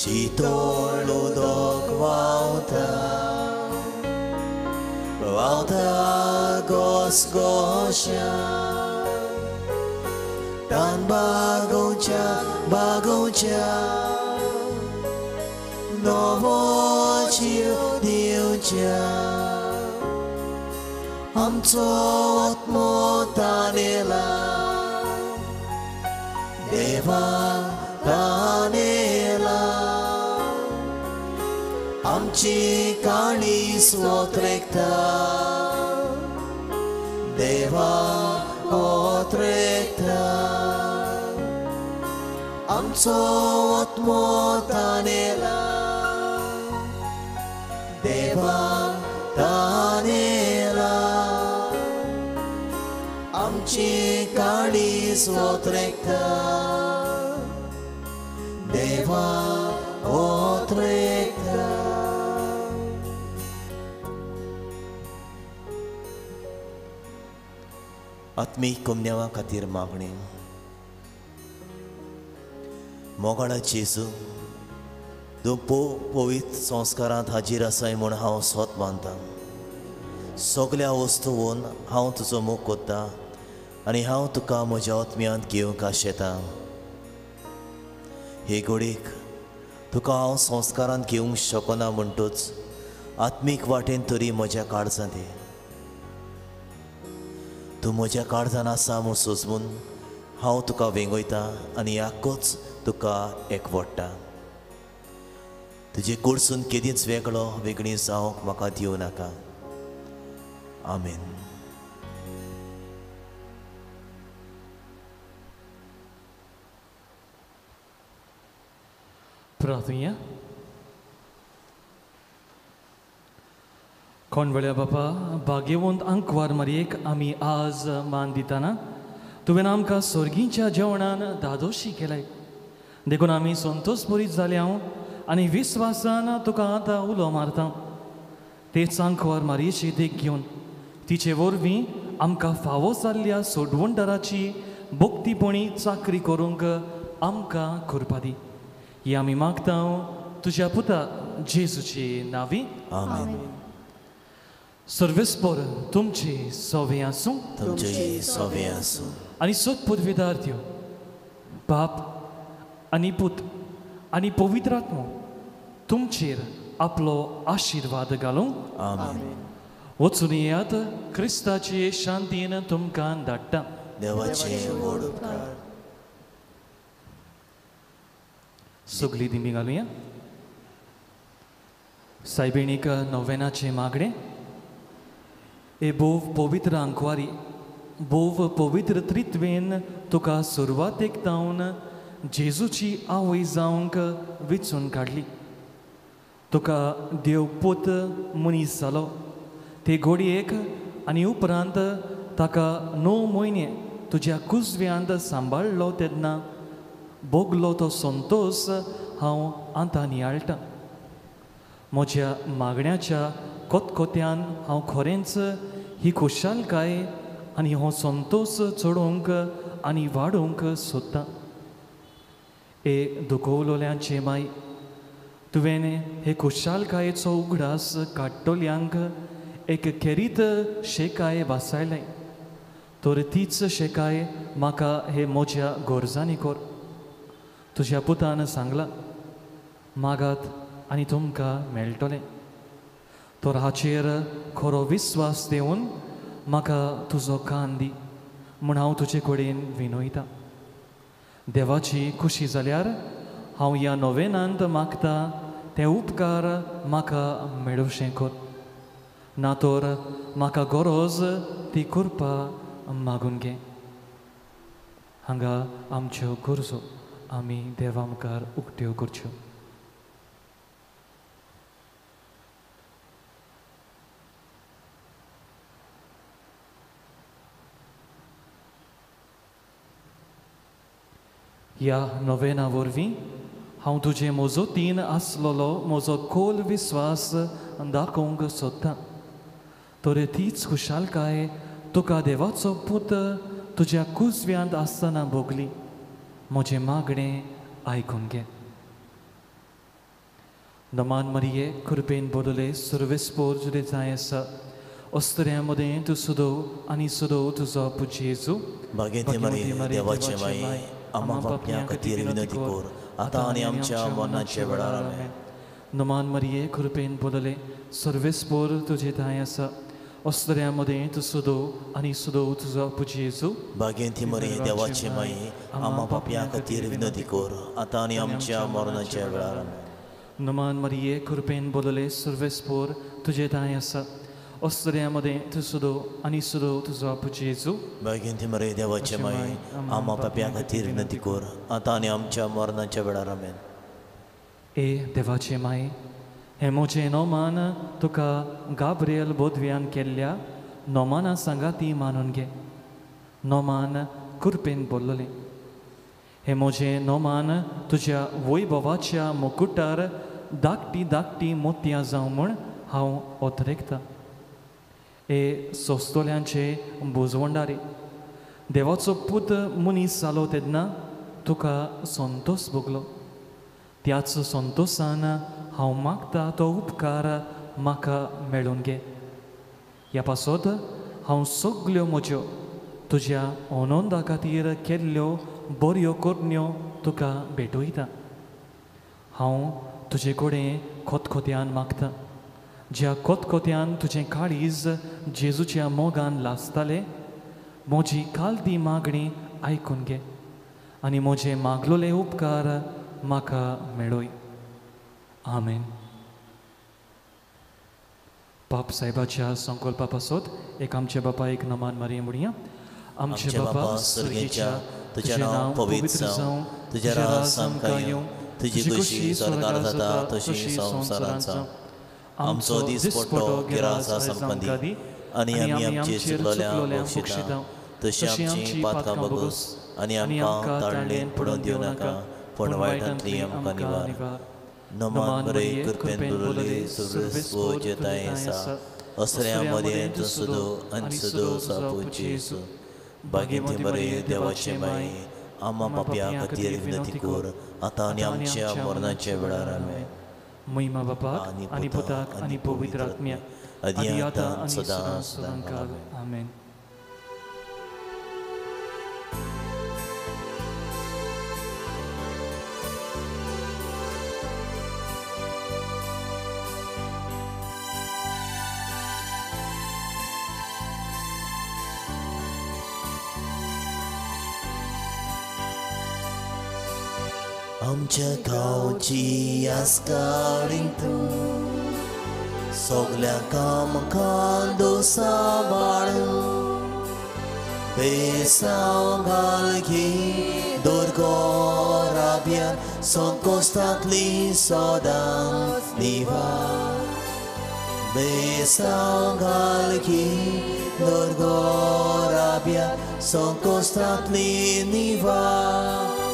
शीतळ उदक व्हांवता व्हांवता घोसघोश्यान तान बागोवच्या बागोवच्या नवो जीव दिवच्या आमचो आत्मो तानेला देवा तानेला आमची काळी सोत्रेकता देवा ओत्रेकता आमचो आत्मो तानेला देवा तानेला आमची काळी सोत्रेकता देवा ओत्रेकता. आत्मीक कोमन्यावा खातीर मागणी. मोगाळा जेजू तूं पवित्र संस्कारांत हाजीर आसाय म्हूण हांव स्वत मानतां. सगल्या वस्तून हांव तुजो मोग कोत्ता आनी हांव तुका म्हज्या आत्म्यांत घेवंक आशेतां. हे घडयेक तुका हांव संस्कारांत घेवंक शकना म्हणटूच आत्मीक वाटेन तरी म्हज्या काळजांत ये. तूं म्हज्या काळजान आसा म्हूण सोजमून हांव तुका वेंगयता आनी आक्कोच तुका एकवडटा. तुजे कडसून केदींच वेगळो वेगळी जावंक म्हाका दिवं नाका. आमेन. प्रार्थुया. कोणवळ्या बापा भाग्यवंत आंकवार मारयेक आमी आज मान दितना तुवें आमकां सोर्गींच्या जेवणान धादोशी केलाय देखून आमी संतोश बरीत जाले हांव आनी विस्वासान तुका आतां उलो मारता. तेच आंकवार मारयेची देख घेवन तिचे वरवीं आमकां फावो जाल्ल्या सोडवणदाराची भक्तीपणी चाकरी करूंक आमकां करपा दी. ही आमी मागता तुज्या पुता जेजूचे नांवी. आमेन. सर्वेस्पर तुमचे सवे आसूं तुमचे सवे आसूं आनी सत पदवीदार दिव बाप आनी पूत आनी पवित्र आत्मो तुमचेर आपलो आशिर्वाद घालूं. आमेन. वचून येयात, क्रिस्ताची शांतीन तुमकां धाडटा. देवाचे व्हड उपकार. सगळीं दिमी घालुया. सायबिणीक नोवेनाचें मागणें. ए भोव पवित्र आंकवारी, भोव पवित्र त्रित्वेन तुका सुरवातेक तावन जेजूची आवय जावंक विचून काडली. तुका देव पूत मनीस जालो ते घोडयेक आनी उपरांत ताका 9 म्हयने तुज्या कुजव्यांत सांबाळ्ळो तेन्ना भोगलो तो संतोस हांव आतां नियाळटां. म्हज्या मागण्याच्या कोतकोत्यान हांव खरेंच ही खुशालकाय आनी हो संतोस चडोवंक आनी वाडोवंक सोदतां. ए दुखवलोल्यांचे माय, तुवें हे खुशालकायेचो उगडास काडटल्यांक एक खेरीत शेकाय भासायलें, तर तीच शेकाय म्हाका हे म्हज्या गरजांनी कर. तुज्या पुतान सांगलां, मागात आनी तुमकां मेळटलें. तर हाचेर खरो विस्वास दिवन म्हाका तुजो कान दी म्हूण हांव तुजे कडेन विनयतां. देवाची खुशी जाल्यार हांव ह्या नोवेनांत मागता ते उपकार म्हाका मेळोवशें कर, ना तर म्हाका गरज ती करपा मागून घे. हांगा आमच्यो गरजो आमी देवा मुखार उक्त्यो करच्यो. ह्या नोवेना वरवीं हांव तुजे मजतीन आसलेलो म्हजो खोल विस्वास दाखोवंक सोदतां. तर तीच खुशालकाय तुका देवाचो पूत तुज्या कुजव्यांत आसतना भोगली. म्हजें मागणें आयकून घे. नमान मरिये, कृपेन बदले सुरवेस्पोर तुजें जाय आसा. अस्तऱ्यां मदें तूं सदो आनी सदो तुजो पूत जेजू. बागेंती मरिये, देवाचे माये, आम्हा पापयां खातीर विनंती कर, आतां आनी आमच्या मरणाच्या वेळार. आमेन. नमान मरिये, कृपेन बदले सर्वेस्पोर तुजें दाय आसा. अस्तऱ्यां मदें तूं सदो आनी सदो तुजो पूत जेजू. बागेंती मरिये, देवाचे माये, आम्हा पापयां खातीर विनंती कर, आतां आनी आमच्या मरणाच्या वेळार. आमेन. नमान मरिये, कृपेन बदले सर्वेस्पोर तुजें दाय आसा. अस्तऱ्यां मदें तूं सदो आनी सदो तुजो पूत जेजू. बागेंती मरिये, देवाचे माये, आम्हा पापयां खातीर विनंती कर, आतां आनी आमच्या मरणाच्या वेळार. आमेन. ए देवाचे माये, हें म्हजें नोमान तुका गाब्रियल बोधव्यान केल्ल्या नोमाना सांगाती मानून घे. नोमान कृपेन बोल्लोलें. हें म्हजें नोमान तुज्या वैभवाच्या मुकुटार धाकटी धाकटी मोतयां जावं म्हूण हांव ओतरेकतां. ए सोंसतल्यांचे बोजवंडारे, देवाचो पूत मनीस जालो तेन्ना तुका संतोस भोगलो. त्याच संतोसान हांव मागता तो उपकार म्हाका मेळून घे. ह्या पासत हांव सगल्यो म्हज्यो तुज्या आनंदा खातीर केल्ल्यो बऱ्यो करण्यो तुका भेटयता. हांव तुजे कडेन खोतखोत्यान मागता, ज्या खोतखोत्यान तुजें काळीज जेजूच्या मोगान लासतालें, म्हजी कालदी मागणी आयकून घे आनी म्हजे मागलोले उपकार म्हाका मेळय. आमेन. पाप साहेबाच्या संकल्पा पासत एक आमच्या बापायक नमान मारया म्हणया. आमच्या बापा स्वर्गेच्या, तुजें नांव पवित्र जावं, तुजें राज आमकां येवं, तुजी खुशी स्वर्गार जाता तशी संवसारांत जावं. आमचो दिसपट्टो गिरास आमकां दी आनी आमी आमचे चुकलोल्यांक बक्षिता तशी आमची पातकां बगोस आनी आमकां ताळणेन पडून दिवं नाका, पूण वायटांतली आमकां निवार. नमान बरे कृपेन भरलेली सुरवेस्पोर जेताय आसा. असऱ्यां मदें तूं सदो आनी सदो सापूत जेजू. बागेंती बरे देवाचे माये, आम्हा पापयां खातीर विनंती कर, आतां आनी आमच्या मरणाच्या वेळार. आमेन. महिमा बापाक आनी पुताक आनी पवित्र आत्म्याक, आदी आतां आनी सदां सदांकाळ. आमेन. आमच्या गांवची आस्कारीन तूं सगल्या कामकां दोसा बेसांव घाल घे दोरगो राब्यान संकोस्तांतली सदांच निवार बेसांव घाल घे दोरगो राब्यान संकोस्तांतली निवार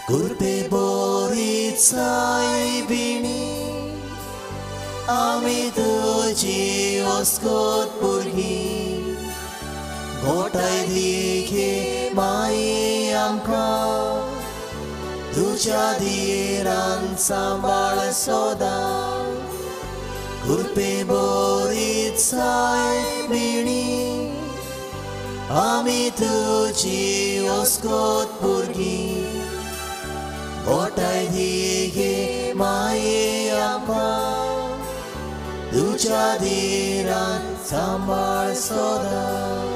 कुर्पे बोरी चाय बिणी आमी तुजी ओस्कोत भुरगीं गोठाय दी माई आमकां तुज्या धिरान सांबाळ सदां कुर्पे बोरी चाय बिणी आमी तुजी ओस्कोत भुरगीं गोठाय दी माई आमकां तुज्या धिरान सांबाळ सदां.